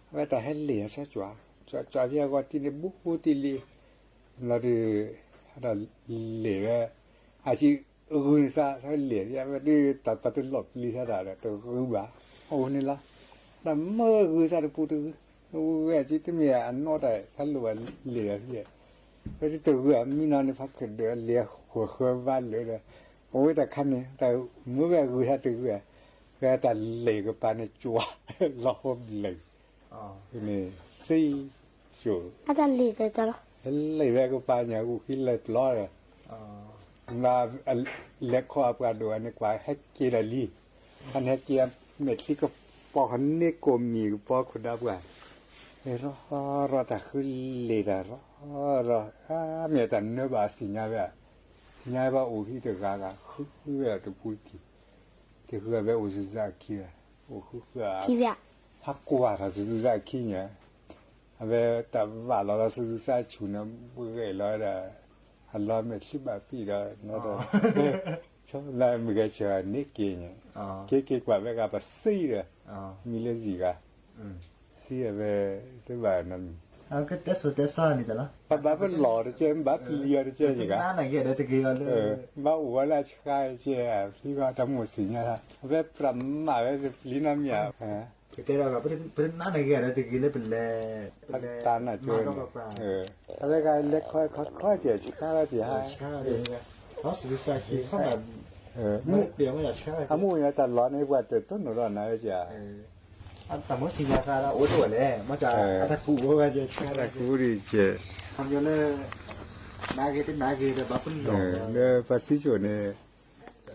အဝဲတၢ်ဟဲလ့ၣ်အဆၢကၠွၤ ကၠွၤကၠွၤဖဲအဂီၢ်တံၢ်န့ၣ် ဘူးဘူးတံၢ်လံ ဘျီဒီး ဒီးလ့ၣ်ဝဲ အစံး ဂုာ်န့ၣ်စး လ့ၣ်ဝဲဒုး တၢ်ပာ်တလီၢ်ပျံၤစးတၢ်ဒီး တဂုာ်ဘၣ် အိၣ်န့ၣ်လီၤ ဒီးမၢဂုာ်စးတပူၤတဂုာ် ဝဲအစံးတမ့ၢ်အနီၢ်တၢ် ဖးလိာ်ဘၣ်လ့ၣ်ဒီး ဝဲဒုးတဂုာ် မံနီၤန့ၣ် ဖးခၢၣ်ဒၢးလ့ၣ်ဃိၣ်ဃၢဘါလၢာ်ဒီး အိၣ်ဝဲတၢ်ခါန့ၣ် တၢ်မၢဝဲဂုာ်စးတဂုာ် ဝဲတၢ်လ့ၣ်ကပၤန့ၣ် ကၠွၤ လီၤဃိဘျၢၣ် န့ၣ် စံၣ် ကၠိ လ့ၣ်ဝဲကပၤညါ ဂုာ်ဃံလဲၤပျီဒီး လဲၤခီအပှၤဒိၣ်အန့ၣ် ကွၢ်ဟဲက့ၤဒီးလံ ဖဲန့ၣ်ဟဲက့ၤ မဲာ်ချံကပီၤ န့ၢ်ကိၣ်မံၤကပီၤခိၣ်ဒၢပှၤ ရီရီတၢ်ဃုလ့ၣ်တၢ်ရီရီ မ့ၢ်တၢ်နၢဘၣ်အသ့ၣ်ညါဝဲ သ့ၣ်ညါဝဲဘၣ်အိၣ်ဖဲတဂၤဂၤ ဃုဝဲအီၤတပူၤတထံၣ် တဂၤဝဲအိၣ်စုစၢ်အခံ အိၣ်ဃုဃု ဟးကွၢ်ထီၣ်စုစၢ်အခံန့ၣ် အဝဲတၢ်ဘၣ်လီၤလီၤစုစၢ်ဆူၣ်န့ၣ် ဘှဲးလီၤဝဲဒၣ် အလီၢ်မ့ၢ်ချံဘၣ်ပံၣ်ဒီး နီဒီး ဆိလၢမုၢ်ဂဲၤဆၢန့ၢ်က့ၤန့ၣ် က့ၤက့ၤကွၢ်ဝဲဂၤပစံဒီး မံလၢစံဂၤ စံအဝဲ တဘၣ်နီတမံၤ တဲစိၤတဲဆၢန့ၣ်လီၤ ဘၣ်ပလီၢ်တကဲ ဘၣ်ပလံၤအီၤတကဲန့ၣ်ဂၤ ဘၣ်အိၣ်ဝဲလၢအဆှါကဲ ဖံဂၤတၢ်မိၣ်စံညါ အဝဲပြးမးဝဲတပျံၤနီတမံၤဧါ ကတဲဒီး ပတနာ်န့ၣ်ဂ့ၤဒီးတဂ့ၤလၢပလဲၤ ပလဲၤတၢ်နာ်ကၠိန့ၣ် အဝဲဂၤလဲၤခီခီခီကဲဆှါလီၤက့ၤဟါ လီၤစူၤစူၤဆါဆါ အမိၢ်ညါတၢ်လီၢ်န့ၣ် ပှၤတတိၢ်နီၣ်ထီၣ်နၤဝဲကဲ တၢ်မိၢ်စံညါဃါလၢအိၣ်တအိၣ်လဲၣ် မ့ၢ်တၢ်အတၢ်ကူၣ်အိၣ်ဂၤကဲဆှါတၢ်ကူၣ်ဒ်ကဲ ခီပညီလၢ နါဂ့ၤတနါဂ့ၤဒီးဘၣ်ပလီၢ် လၢပှၤစံကၠိၣ်န့ၣ်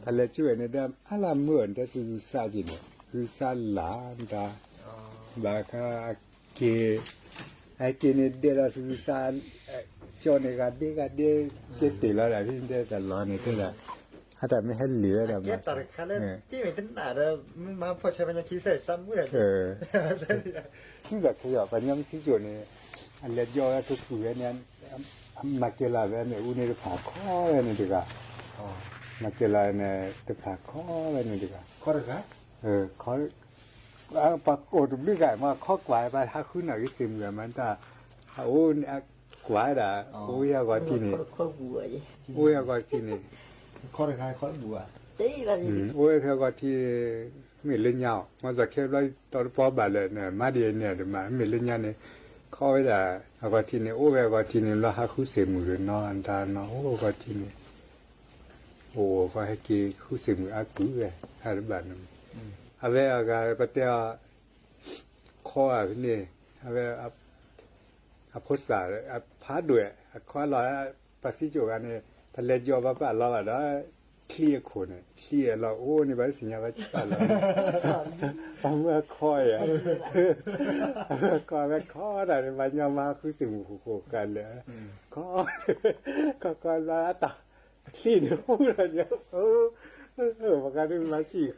အလဲၤကၠိၣ်ဝဲန့ၣ်ဒီး အလၢမုၢ်အီၤန့ၣ် တၢ်စူၤစူၤဆါက့ၤန့ၣ် စူၤစါလၢ်တၢ် ဘၣ်ခါအက့ၤ အက့ၤန့ၣ်ဒဲးဒီးစူၤစူၤဆါ ကၠီန့ၣ် ဂၤဒ့ဂၤဒ့ က့ၤတ့ၢ်လီၤဒၣ်ဖဲဒဲးတၢ်လီၢ်န့ၣ်တဲဒၣ် အတၢ်မ့ၢ်ဟဲလံာ်ဝဲဒၣ်မး တၢ်တခါလၢ က့ၤမ့ၢ်တနာ်ဒီး မ့ၢ်မၤဖီၣ်ဆၢဖဲညါခံစဲးစၢ်မုၢ်ဒီး စံၣ်သးခဲအံၤ ပှၤညီမ့ၢ်စံကၠိၣ်န့ၣ် အလဲၤကၠီဝဲကကူၣ်ဝဲန့ၣ် မၤကဲလီၤဝဲန့ၣ် အူန့ၣ်တဖၣ်ခီဝဲန့ၣ်တဂၤ မၤကဲလီၤန့ၣ် တဖၣ်ခီဝဲန့ၣ်တဂၤ ပှၤအိၣ်တဘျုးဂၤမး ခီကွၢ်ပှၤဟးဃုန့ၢ်ဂ့ၤသ့ၣ်မုၢ်ဂၤမးတၢ် အအိၣ်န့ၣ်ကွၢ်ဒၣ် အိၣ်ဝဲအဂီၢ်ထံးန့ၣ် အိၣ်ဝဲအဂီၢ်ထံးန့ၣ် အိၣ်ဝဲဖဲအဂီၢ်ထံး မ့ၢ်လၢညါအီၤ မ့ၢ်သးခဲဘျီတီတပီဘၣ်လဲၣ်န့ၣ် မၤဒ်န့ၣ်ဒ်မး မ့ၢ်လၢညါန့ၣ် ခီဝဲဒၣ် အဂီၢ်ထံးန့ၣ် အိၣ်ဝဲအဂီၢ်ထံးန့ၣ် လီၤဟးဃုသ့ၣ်မုၢ်ဒီးနီၢ်တၢ်နီၢ် အိၣ်အဂီၢ်ထံးန့ၣ် အိၣ်ဃီဟဲက့ၤဃုသ့ၣ်မုၢ်အါကုၢ်ဝဲ ဟးတဘၣ်န့ၣ် အဝဲအဂၤပတဲအီၤ ခီဧါဖဲန့ၣ် အဝဲ အဖိစၢ် အဖးဒိၣ် အခီလီၤ ပှၤစံကၠိၣ်ဂၤန့ၣ် ပလဲၤကၠီဘၣ်ပာ်လီၤဘၣ်ဒီး ချံအခိၣ်န့ၣ် ချံအလီၤအိၣ်န့ၣ် ပှၤစံၣ်ညါဘၣ်ပာ်လီၤ အမ့ၢ်အခီဧါ အမ့ၢ်အခီဝဲခီတၢ်န့ၣ် ပှၤညီမၤဃုသ့ၣ်မုၢ်ဃိဃိဃာ်လဲၣ် ခီ ခီခီလီၤအတၢ် ချံန့ၣ်ဟူထီၣ်န့ၣ် ပှၤဂၤဒ်မၤဆံၣ်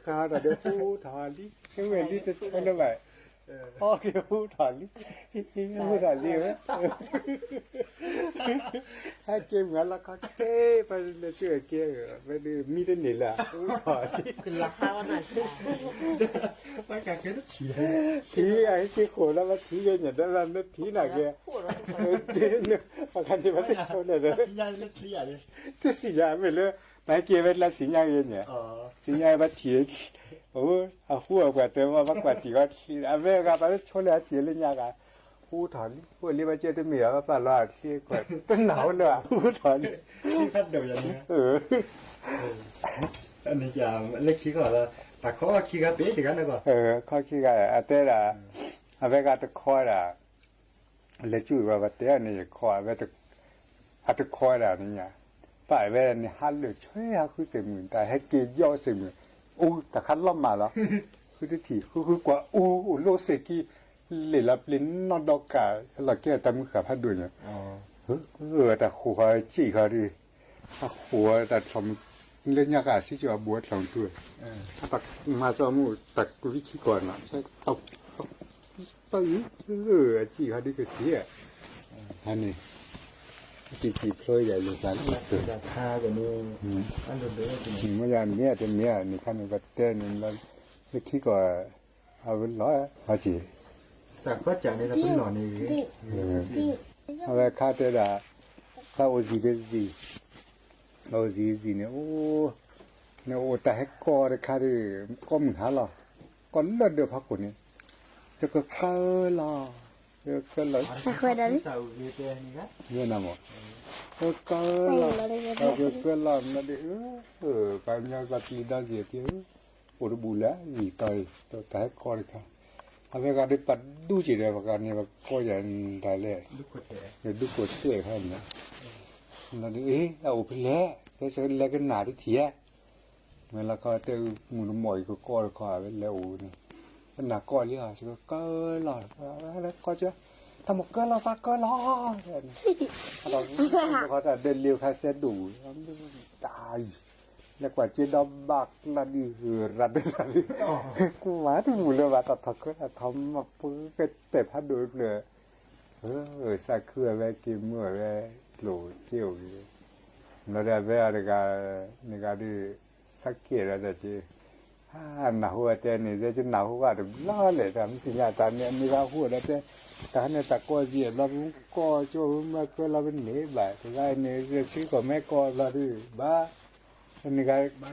ဃာ်တၢ်ဒီးဟူထီၣ်လံ မ့ၢ်လံတဆိလၢၤဘၣ် အီက့ၤဟူထီၣ်လံ ဟူထီၣ်လံဝဲ ဟဲက့ၤမုၢ်လီၤခီက့ၤ ပလဲၤကၠိၣ်က့ၤ ဝဲဒၣ်မံတန့ၢ်လၢၤ ဟူထီၣ်လံ ထံၣ်အဟဲက့ၤဃိၣ်လၢ ပထံၣ်က့ၤညါ ဒီးမ့ၢ်ထံၣ်နာ်က့ၤ ပှၤဂၤန့ၣ် ပတဆိလၢၤဒီး တစံၣ်ညါမ့ၢ်လၢ ပဟဲက့ၤဝဲလၢစံၣ်ညါက့ၤန့ၣ် စံၣ်ညါပထံၣ် အဟူအပှၤတဲဘၣ် ဘၣ်ကွၢ်ထံၣ်အီၤချံ အမ့ၢ်ဂၤပှၤတဆိလၢၤအထံၣ်လၢညါဂၤ ဟူထီၣ်လံ ဟူလံဘၣ်ကဲတမ့ၢ်ဘၣ် ဘၣ်ပာ်လီၤအချံကွၢ် တနာ်ဝဲလၢၤ ဟူထီၣ်လံ လၢခံကီၢ်လၢ တၢ်ခီခံဂၤပ့ၤတဂၤန့ၣ်ကီး ခီခံဂၤ အတဲဒၣ် အဝဲဂၤတခီဒၣ် လဲၤကၠူၣ်ဝဲပတဲန့ၣ် ခီ အတခီဒၣ်န့ၣ်ညါ ပာ်ဝဲန့ၣ် ဟးလၢာ်ဆွဲဟးဃုသ့ၣ်မုၢ် တၢ်ဟဲက့ၤယီၢ်သ့ၣ်မုၢ် အူတၢ်ခါလီၤမၢ်လီၤ ဃုတထံၣ် ဃုဃုကွၢ်အူ အိၣ်လၢစ့ၢ်ကံ လ့ၣ်လီၤပျ့ၤနီၢ်ဒီကၢ် လီၤကဲတၢ်မုၢ်ဃာ်ဖးဒိၣ်ညါ တၢ်ဃိၣ်ဃီစံၣ်ဃီဒီး အဃိၣ်တၢ်ချီၣ်မုၢ် လၢညါဃာ်စံၣ်ကၠီအဘူးအချီၣ်မုၢ်ထူ အတၢ်မၤစီမုၢ် တၢ်ကွံခံကီၢ်နီၤ တၢ်အံၤ အစံၣ်ဃီဒ်ကစံၣ် ဟါန့ၣ် စံၣ်စံၣ်ဖျိယၤလၢသးလၢ မ့ၢ်ယၤမ့ၢ်တမ့ၢ် နခါန့ၣ် ပတဲန့ၣ် လၢခံကီၢ် အဝဲလီၤ ဟါစံၣ် တၢ်ကီၢ်စးန့ၣ် တၢ်ပလီၢ်န့ၣ် အဝဲခါတဲဒၣ် တၢ်အိၣ်စံၣ်ကစံၣ် အိၣ်စံၣ်ကစံၣ်န့ၣ် အိၣ် နအိၣ်တၢ်ဟဲကီၢ်တခါဒီး ကီၢ်မုၢ်ဟါလီၤ ကီၢ်လၢၢ်ဒၢးဖးခိၣ်န့ၣ် ယကကၢလီၤ ယကၢလီၤ ယနမး ယကၢလီၤ ယကၢလီၤမးဒီး ပှၤကညီပှၤပျံၤဒီစ့ၢ်ကီး အိၣ်တဘူၣ်လၢယံာ်တီၤအံၤ တၢ်ဟဲကီၢ်တခါ အဝဲဂၤဒီးပှၤဒူၣ်စ့ၢ်ဒီး ပှၤဂၤန့ၣ် ပှၤကီၢ်ယၤတၢ်လဲၣ် ဒူၣ်ခိၣ်တဲာ်ခါန့ၣ် လီၤဒုး အ့ၣ် အအိၣ်ဖဲလဲၣ် ဖဲလဲၣ်ကနၣ်တထံၣ်ဧါ မ့ၢ်လီၤခီတဲမုၢ်တမီၢ်အံၤကကီၢ်တခီ အဝဲလဲၤအိၣ်န့ၣ် ကနၣ်ကီၢ်လံဧါ ကကၢလီၤ ကီၢ်ကၢ တၢ်မ့ၢ်ကၢလီၤသးကၢလီၤ အတၢ်ဒၢလ့ခါစဲဒိၣ် တၢ်အံၤ လဲၤကွၢ်စ့ဒီဘၣ်ကျါဒုး ရၤဒၢရၤဒုး ကွၢ်တမုာ်လၢၤဘၣ် တၢ်ထီၣ်ကၢတၢ်ထီၣ်မၤပှဲၤကတဲာ်ဖးဒိၣ်တဖျၢၣ် စးခုအဝဲက့ၤမုာ်အဝဲ ကျိၣ်စ့အိၣ်က့ၤ လီၤဒီးအဝဲအီၤတဂၤ, န့ၣ်ဂၤဒုး, စးကဲဒီးတၢ်က့, နၢ်ဟူဝဲတဲန့ၣ် ယနၢ်ဟူဘၣ်တဘျီလဲၣ် တၢ်မ့ၢ်သ့ၣ်ညါတၢ်န့ၣ် အန့ၣ်ဂၤဟူဒီးတဲ, တၢ်ဟဲန့ၣ်တၢ်ကိးယံာ်ဘျီ ပမ့ၢ်ကိးကၠိ ပမ့ၢ်ကွဲလီၤပန့ၢ်ဘၣ် တဂၤန့ၣ် စ့ၢ်ကီးမ့ၢ်ကိးဘျီဒုးဘၣ်, န့ၣ်ဂၤ,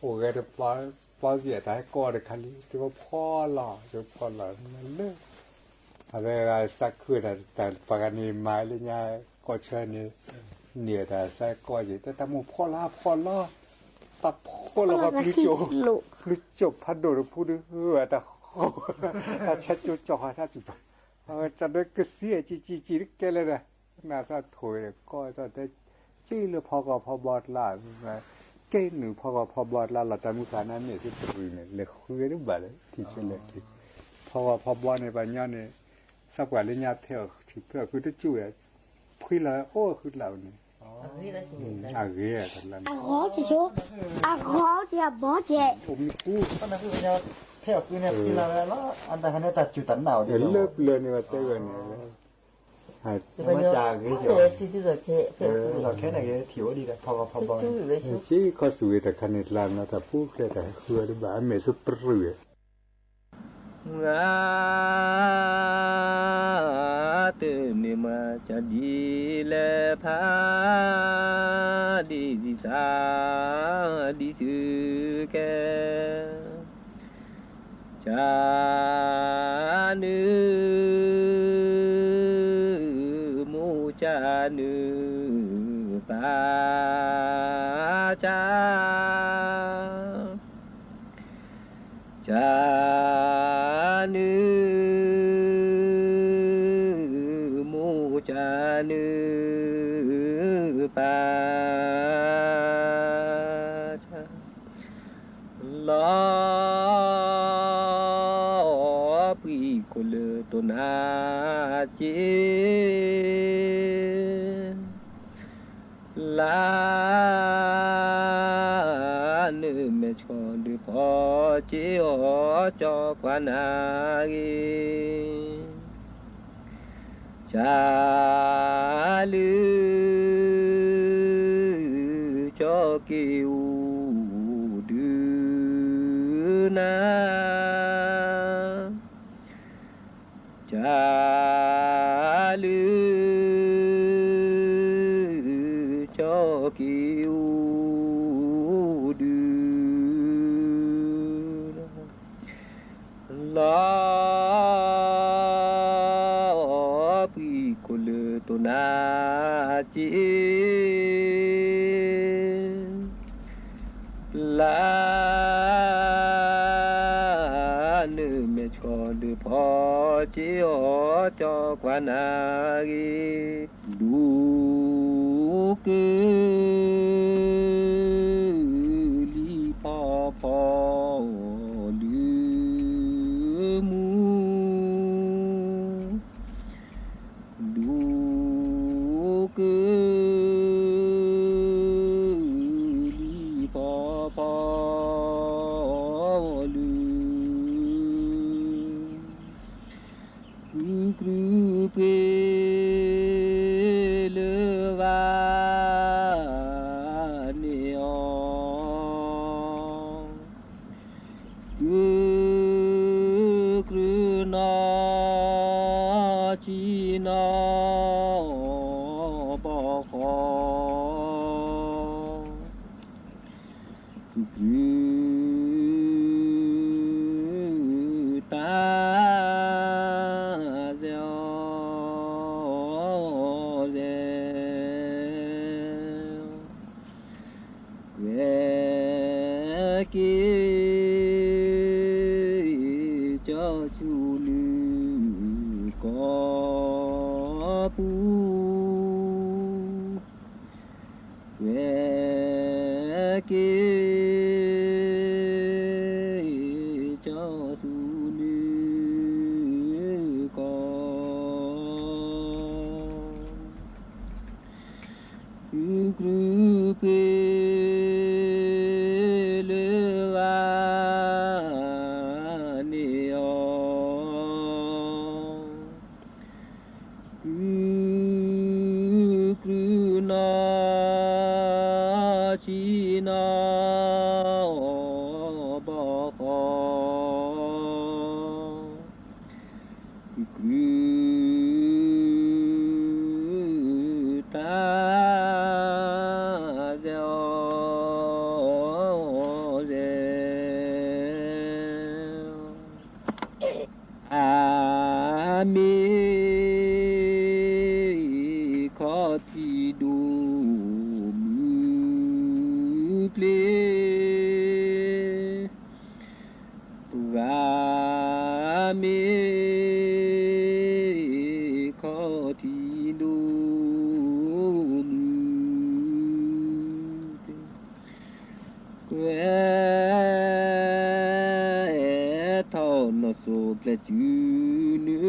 အိၣ်ဂဲၤတပျီယံာ် တၢ်ဟဲကိးတခါလံ တကဖီလီၤ တကဖီလီၤမ့ၢ်လၢ အဝဲဂၤစးခုၣ်တၢ် ပှၤဂၤန့ၣ်မၤလၢညါ ကိးဆၢန့ၣ်, န့ၢ်တၢ်စးကိးက့ၤ တၢ်မိၢ်ဖီလီၤဖီလီၤ, တၢ်ဖီလီၤဃီ ပျုၤကၠိၣ်ဖးဒိၣ်တဖုဒုး တၢ်ဃိ, တၢ်ဆဲးကၠိကၠီဃီဆါစူၣ်ပၤ, အဝဲတၢ်ဒၢကသံအကံကံကံတကဲလၢဒၣ်, နစးထိၣ်ဝဲဒီးကိးသီၣ်တဲ, က့လၢဖီကီၢ်ဖီဘီကျါ, က့နုာ်ဖီကီၢ်ဖီဘီကျါလီၤ တၢ်မုၢ်ဃာ်နၤမ့ၢ်သုတရူးန့ၣ် လဲၤဃုဝဲဒၣ်ဘၣ်လၢ ထံဆဲးလဲၤက့ၤ, ဖီကီၢ်ဖီဘီန့ၣ် ပှၤညီန့ၣ် သးပှၢ်လၢညါဖဲအီၣ်ထံၣ်ဖဲအီၣ်ဃုတကၠူၣ်ဝဲ, ဖှံလီၤဝဲအိၣ်ဃုလၢ်န့ၣ်, အဂ့ၤတလါန့ၣ်, အဂီၤက့ၤဆိ, အဂီၤက့ၤအဘီက့ၤ, အိၣ်မံပူၤ, ဖဲအီၣ်ဃုန့ၣ်ဖှံလီၤဝဲလီၤ အတၢ်ဟဲန့ၣ်တၢ်စူၢ်တၢ်နာ်အီၤဒ်လၢပျၢၤန့ၣ် ပှၤတဲဝဲန့ၣ်, မ့ၢ်ကဂ့ၤက့ၤ, လီၤခဲန့ၣ်ဂ့ၤထံၣ်အိၣ်ဒံးဒီးဖီကီၢ်ဖီဘီန့ၣ်, ဆံးခီၣ်ဆူၣ်ဝဲတခါန့ၣ် တလါန့ၣ် တၢ်ပူၤဖျဲးတၢ်ဟဲဃုဝဲဒၣ်ဘၣ် အမ့ၢ်ဆူတရူးဝဲ ဂၤတန့ၢ်မၤကဒ်လဲၣ်ဖးဒံးသး ဒ်သုကဲ, ကနုာ်မိၢ်ကနုာ်ပၢ်က ကနုာ်မိၢ်ကနုာ်ပၢ်က လီၤပှံၤခိၣ်လၢတိၢ်နါက့ လၢနမဲာ်ဆှီဒုးဖီက့ၤအီၤ ကၠီကွၢ်နၤဂ့ၤ, ကလုာ်ကၠီက့ၤအိၣ်ဒုးနၤ ကလုာ်ကၠီက့ၤအိၣ်ဒုး လီၤပှံၤခိၣ်လၢတိၢ်နါက့ လၢနမဲာ်ဆှီဒုးဖီက့ၤအီၤ ကၠီကွၢ်နၤဂ့ၤ, ဒိကလုာ်လံၤဖီဖီ ဒုးမူ ဒိကလုာ်လံၤဖီဖီ လုာ် ကုကလုာ်ပှ့ၤလၢဝါန့ၢ်အီၤ ကုကလုာ်နီၢ်ကံနီၢ် ဘီဃီ ကုကလုာ်တၢ် စဲအီၤစဲ ကွဲက့ၤ ကၠီဆူလၢကီၢ်ပူၤ ကွဲက့ၤ ကၠီဆူလၢကီၢ် ကုကလုာ်ပှ့ၤလၢဝါန့ၢ်အီၤ အီၤ ကုၤတၢ်စဲအီၤစဲ အမ့ၢ်ခီၣ်ထံးဒိၣ်မုၢ်ပျ့ၤ ပှၤမ့ၢ်ခီၣ်ထံးဒိၣ်မုၢ် ကွဲထီၣ်နီၢ်စိၤပျဲၢ်စုနုၤ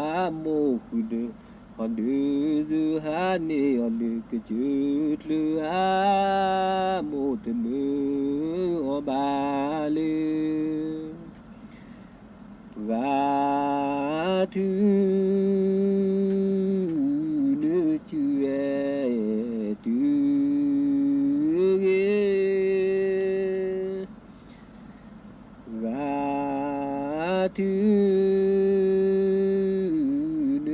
အမိၢ်ဃုာ်ဒီး အီၤဒုးသုဟါန့ၢ်အီၤလၢကစၢၢ်ကျၢၤဧါ မိၢ်တမၢအီၤဘၣ်လၢ ပှၤထုး နုၤစုဝဲတုၤဂ့ၤ ပှၤထုး နုၤစုဝဲတုၤဂ့ၤ ဝဲထီၣ်နီၢ်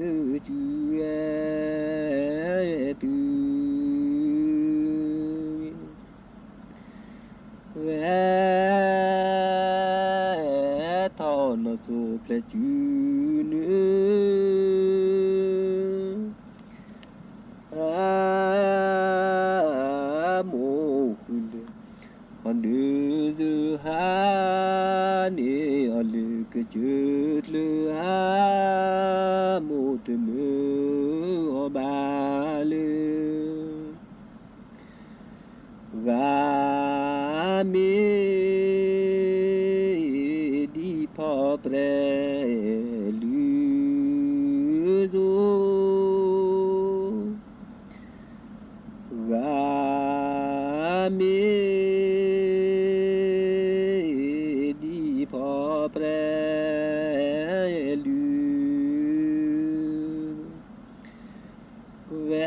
စိၤပျဲၢ်စုနုၤ အမိၢ်ဃုာ်ဒီး အီၤဒုးသုဟါန့ၢ်အီၤလၢကစၢၢ်ကျၢၤဧါ မိၢ်တမၢအီၤဘၣ်လၢ ပှၤမ့ၢ်ဒ်ဖီပြဲၤလုၢ်စိ ပှၤမ့ၢ်ဒ်ဖီပြဲၤလုၢ် ဝဲ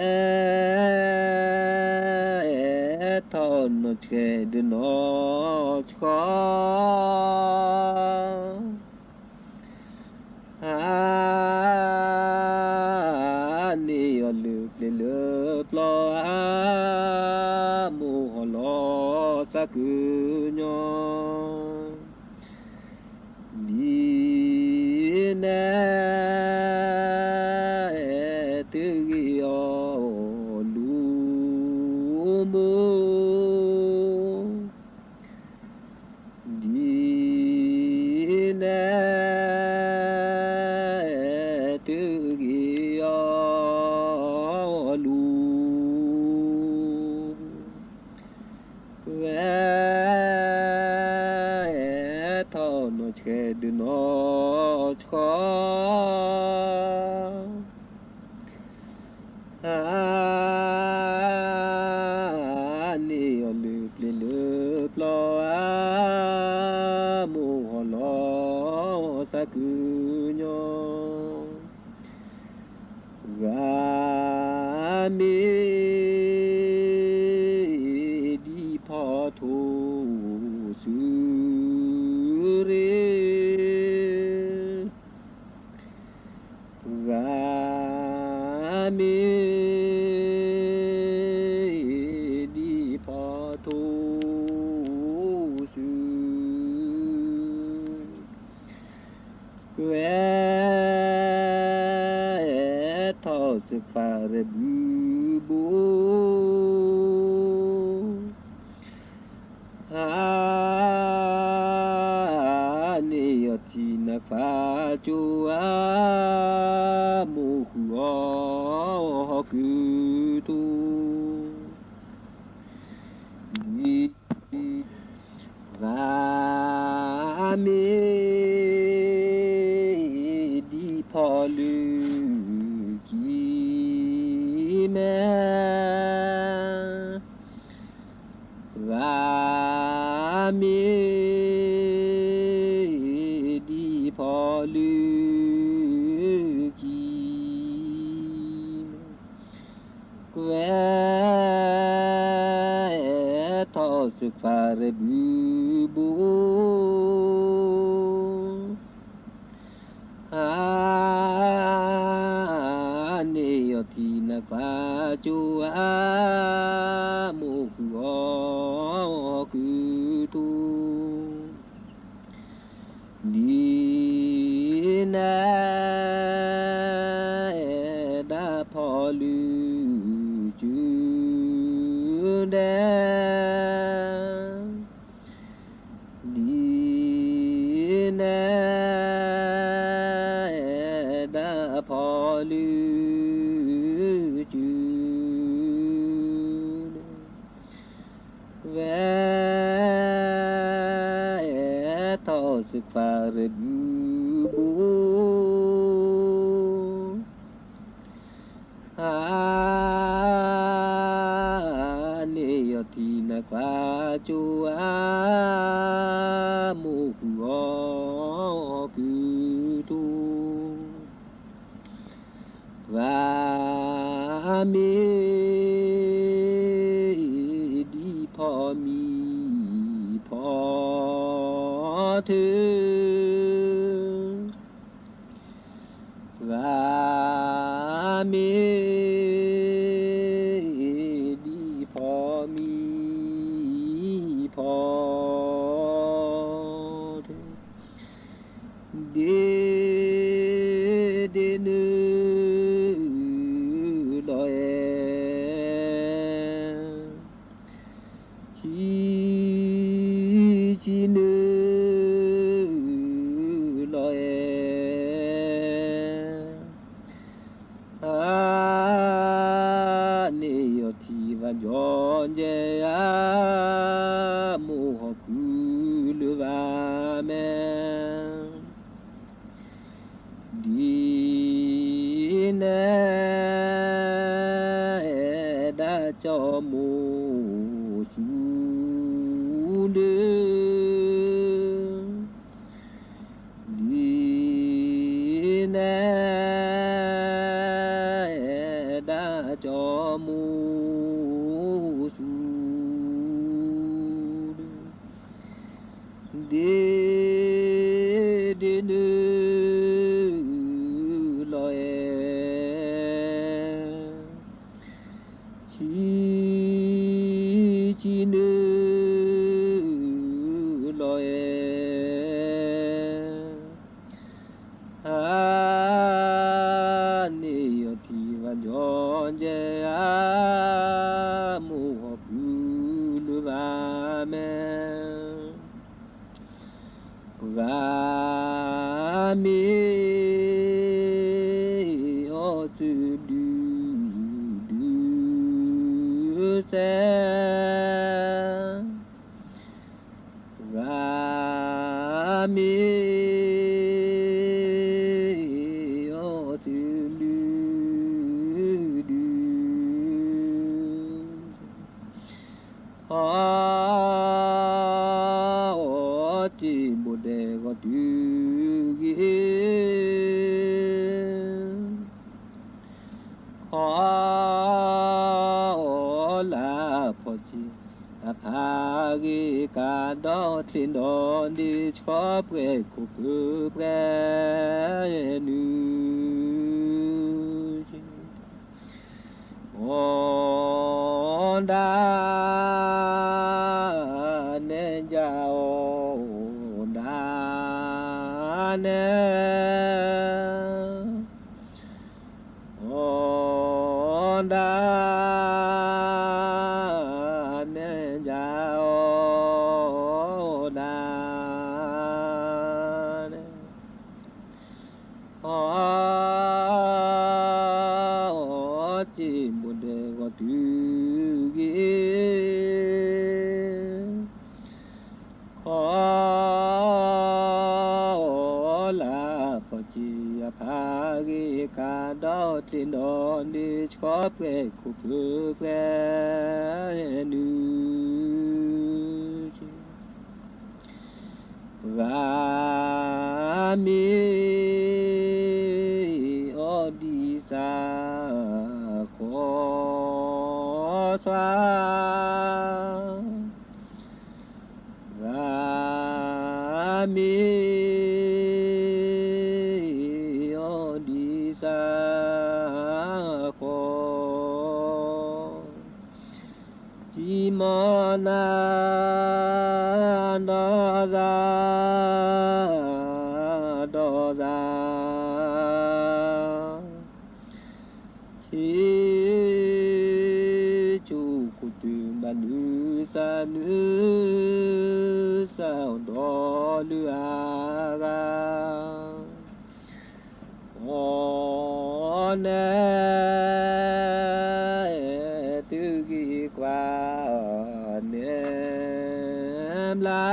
ထီၣ်နီၢ်ဆှဲးဒီးနီၢ်ဆှီ ဟါန့ၢ်အီၤလၢပျ့ၤလၢပျီဧါ မိၢ်ဟီၣ်လီၤသးကုညီ ဒ်နဲ တဂ့ၤအီၤလူၤမိၢ် ဒ်နဲ တဂ့ၤအီၤလူၤ ဝဲ ထီၣ်နီၢ်ဆှဲးဒီးနီၢ်ဆှီ ဟါန့ၢ်အီၤလၢပျ့ၤလၢပျီဧါ မိၢ်ဟီၣ်လီၤသးကုညီ ပှၤမ့ၢ်ဒ်ဖီထိးစုရ့ ပှၤမ့ၢ်ဒ်ဖီထိးစု ကွဲ ထီၣ်စပၤရဲၣ်ဘုဘိ ဟါန့ၢ်အီၤထံနါဖးကၠိဧါ မိၢ်ဃုာ်အီၤဟီၣ်ကုၤထူ ဒ် ပှၤမ့ၢ်ဒ်ဖီလၢကံၤမဲ ပှၤမ့ၢ်ဒ်ဖီလၢကံၤမဲ ကွဲ အၢၣ်လီၤတၢ်လီၤဆူခွါရ့ၣ်ဘုဘိ ဟါန့ၢ်ယီၤထံနခွါကၠိဧါ, မိၢ်ဃုာ်အီၤဃုာ်တိၢ်, ဒ်နအဲၣ်ဒၣ်ဖီလုၢ်စုဒဲး ဒ်နအဲၣ်ဒၣ်ဖီလုၢ်စုန့ၣ်, ဝဲအဲၣ်ထီၣ်ဆူခွါရ့ၣ်ဘုဘိ ဟါန့ၢ်ယီၤထံနခွါကၠိဧါ, မိၢ်ဃုာ်အီၤဃုာ်တိၢ်, ပှၤမ့ၢ်ဒ်ဖီမံဖီထု ပှၤမ့ၢ်ဒ်ဖီမံ ဖီထု, ဒ့ဒ့နုာ်လီၤအဲၣ်, ဆံဆံနုာ်လီၤအဲၣ်, ဟါန့ၢ်ယီၤထံဘၣ်ညီကဲဧါ, မိၢ်ဟီၣ်ခုၣ်လၢဘၣ်မဲာ်, ဒ်နအဲၣ်ဒၣ်ကၠီမိၢ်ဆူဒု ဒ်နအဲၣ်ဒၣ်ကၠီမိၢ်ဆူ ဒ့ဒ့နုာ်လီၤအဲၣ်, ဆံဆံနုာ်လီၤအဲၣ်, ဟါန့ၢ်ယီၤထံဘၣ်ညီကဲဧါ, မိၢ်ဟီၣ်ခုၣ်လၢဘၣ်မဲာ်, ပှၤမ့ၢ်အီၣ်စုဒုဒုစဲး, ပှၤမ့ၢ်အီၣ်စုလုၢ်ဒု အီၣ်စ့ၣ်ဘိၣ်ဒဲးဂီၤတုၤဂ့ၤ, အီၣ်လၢဖီၣ်စ့ၣ်အဖးဂ့ၤကဒီး သ့ၣ်နီၣ်ဒ့ဆှီပှဲၤခိၣ်ဖုပှဲၤနုာ် အီၣ်ဒၣ်နဲၣ်ယၤအီၣ်ဒၣ်နဲၣ်, အီၣ်ဒၣ်နဲၣ်ယၤအီၣ်ဒၣ်နဲၣ် အီၣ်စ့ၣ်ဘိၣ်ဒဲးဂီၤတုၤဂ့ၤ, အီၣ်လၢဖီၣ်စ့ၣ်အဖးဂ့ၤကဒီး သ့ၣ်နီၣ်ဒ့ဆှီပှဲၤခိၣ်ဖုပှဲၤနုာ် ပှၤမ့ၢ်အီၣ်ဒံးစၢ်ခီသွါ, စံမီနၤ ဒီးသး ဒီးသး ဆံးဆူၣ်ခိၣ်တုၤဘၣ်နုၤသးနုၤ သးဒီးလုၢ်အါဂၤ ကိးနဲ သုဂံၢ်ကွၢ်န့ၣ်ဘျါ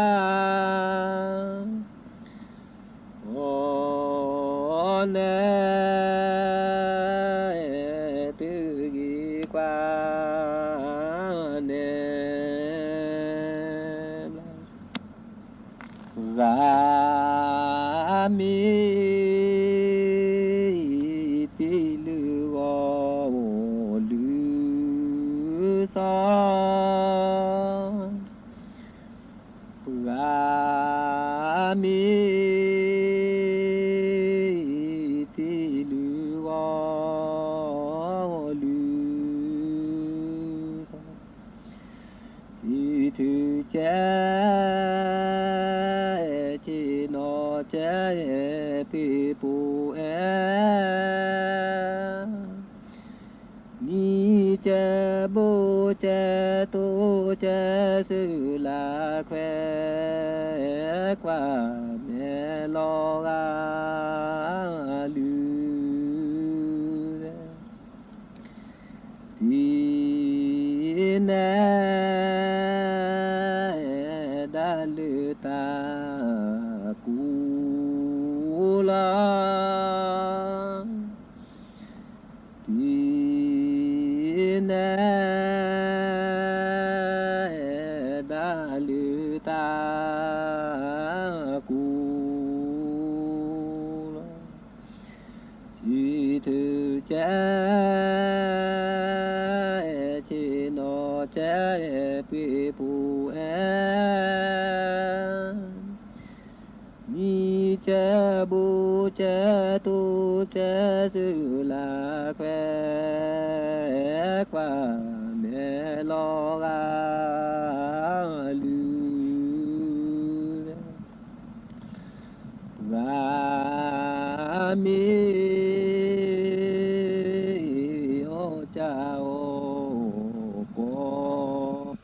ကိးနဲ သုဂံၢ်ကွၢ်န့ၣ်ဘျါ ဂၤမံၤ တံၢ်လုၢ်ဂီၤအိၣ်လုၢ်သီ ဂၤမံၤ တံၢ်လုၢ်ဂီၤအိၣ်လုၢ်သီ ဆံးထူၣ်ကဲ ဆ့ၣ်နီၤကဲ ပှ့ၤပူၤအဲ မံၤကဲ ဘိကဲ တိကဲ စုလၤခွဲ ကွၢ်မဲာ်လီၤဂာ်လုၢ် ဒ်န့ၣ် ဒၣ်လၢတၢ်ကူၣ်လီၤ ဒ်န့ၣ် ဒၣ်လၢတၢ်ကူၣ်လီၤ ဆံးထူၣ်ကဲ ဆ့ၣ်နီၤကဲ ပှ့ၤပူၤအဲ မံၤကဲ ဘိကဲ တိကဲ စုလၤခွဲ ကွၢ်မဲာ်လီၤဂာ်လုၢ် ဂၤမံၤ အီၣ်ကၢ်အီၣ်ကီၢ်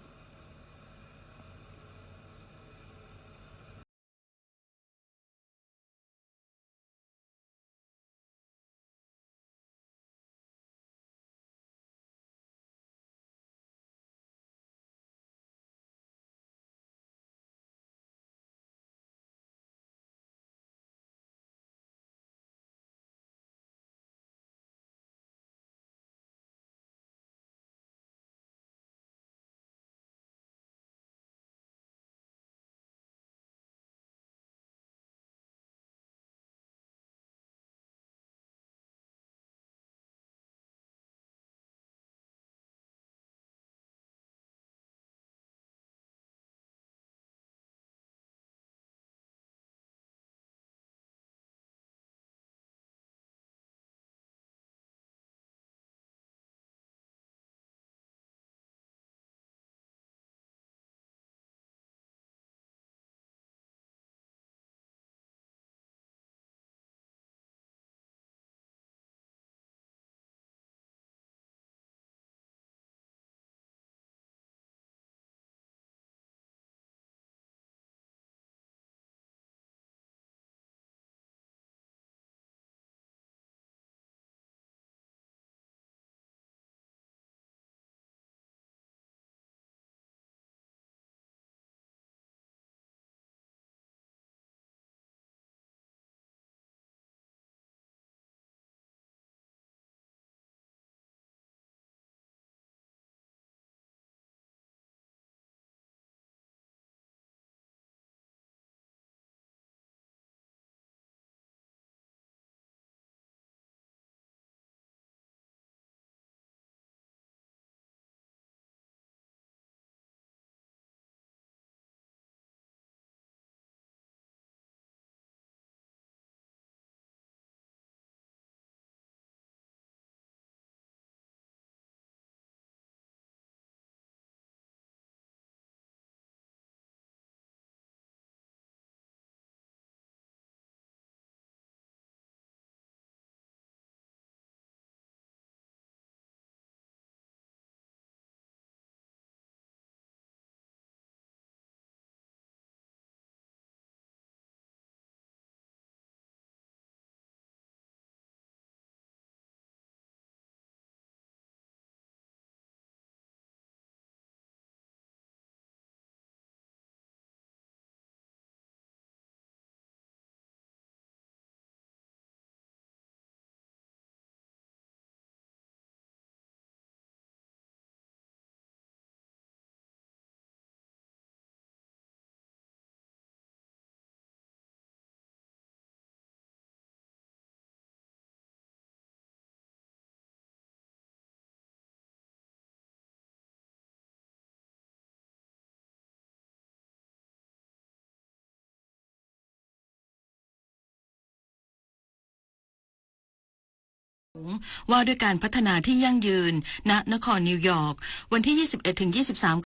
ว่าด้วยการพัฒนาที่ยั่งยืน ณ นครนิวยอร์ก วันที่ ยี่สิบเอ็ดถึงยี่สิบสาม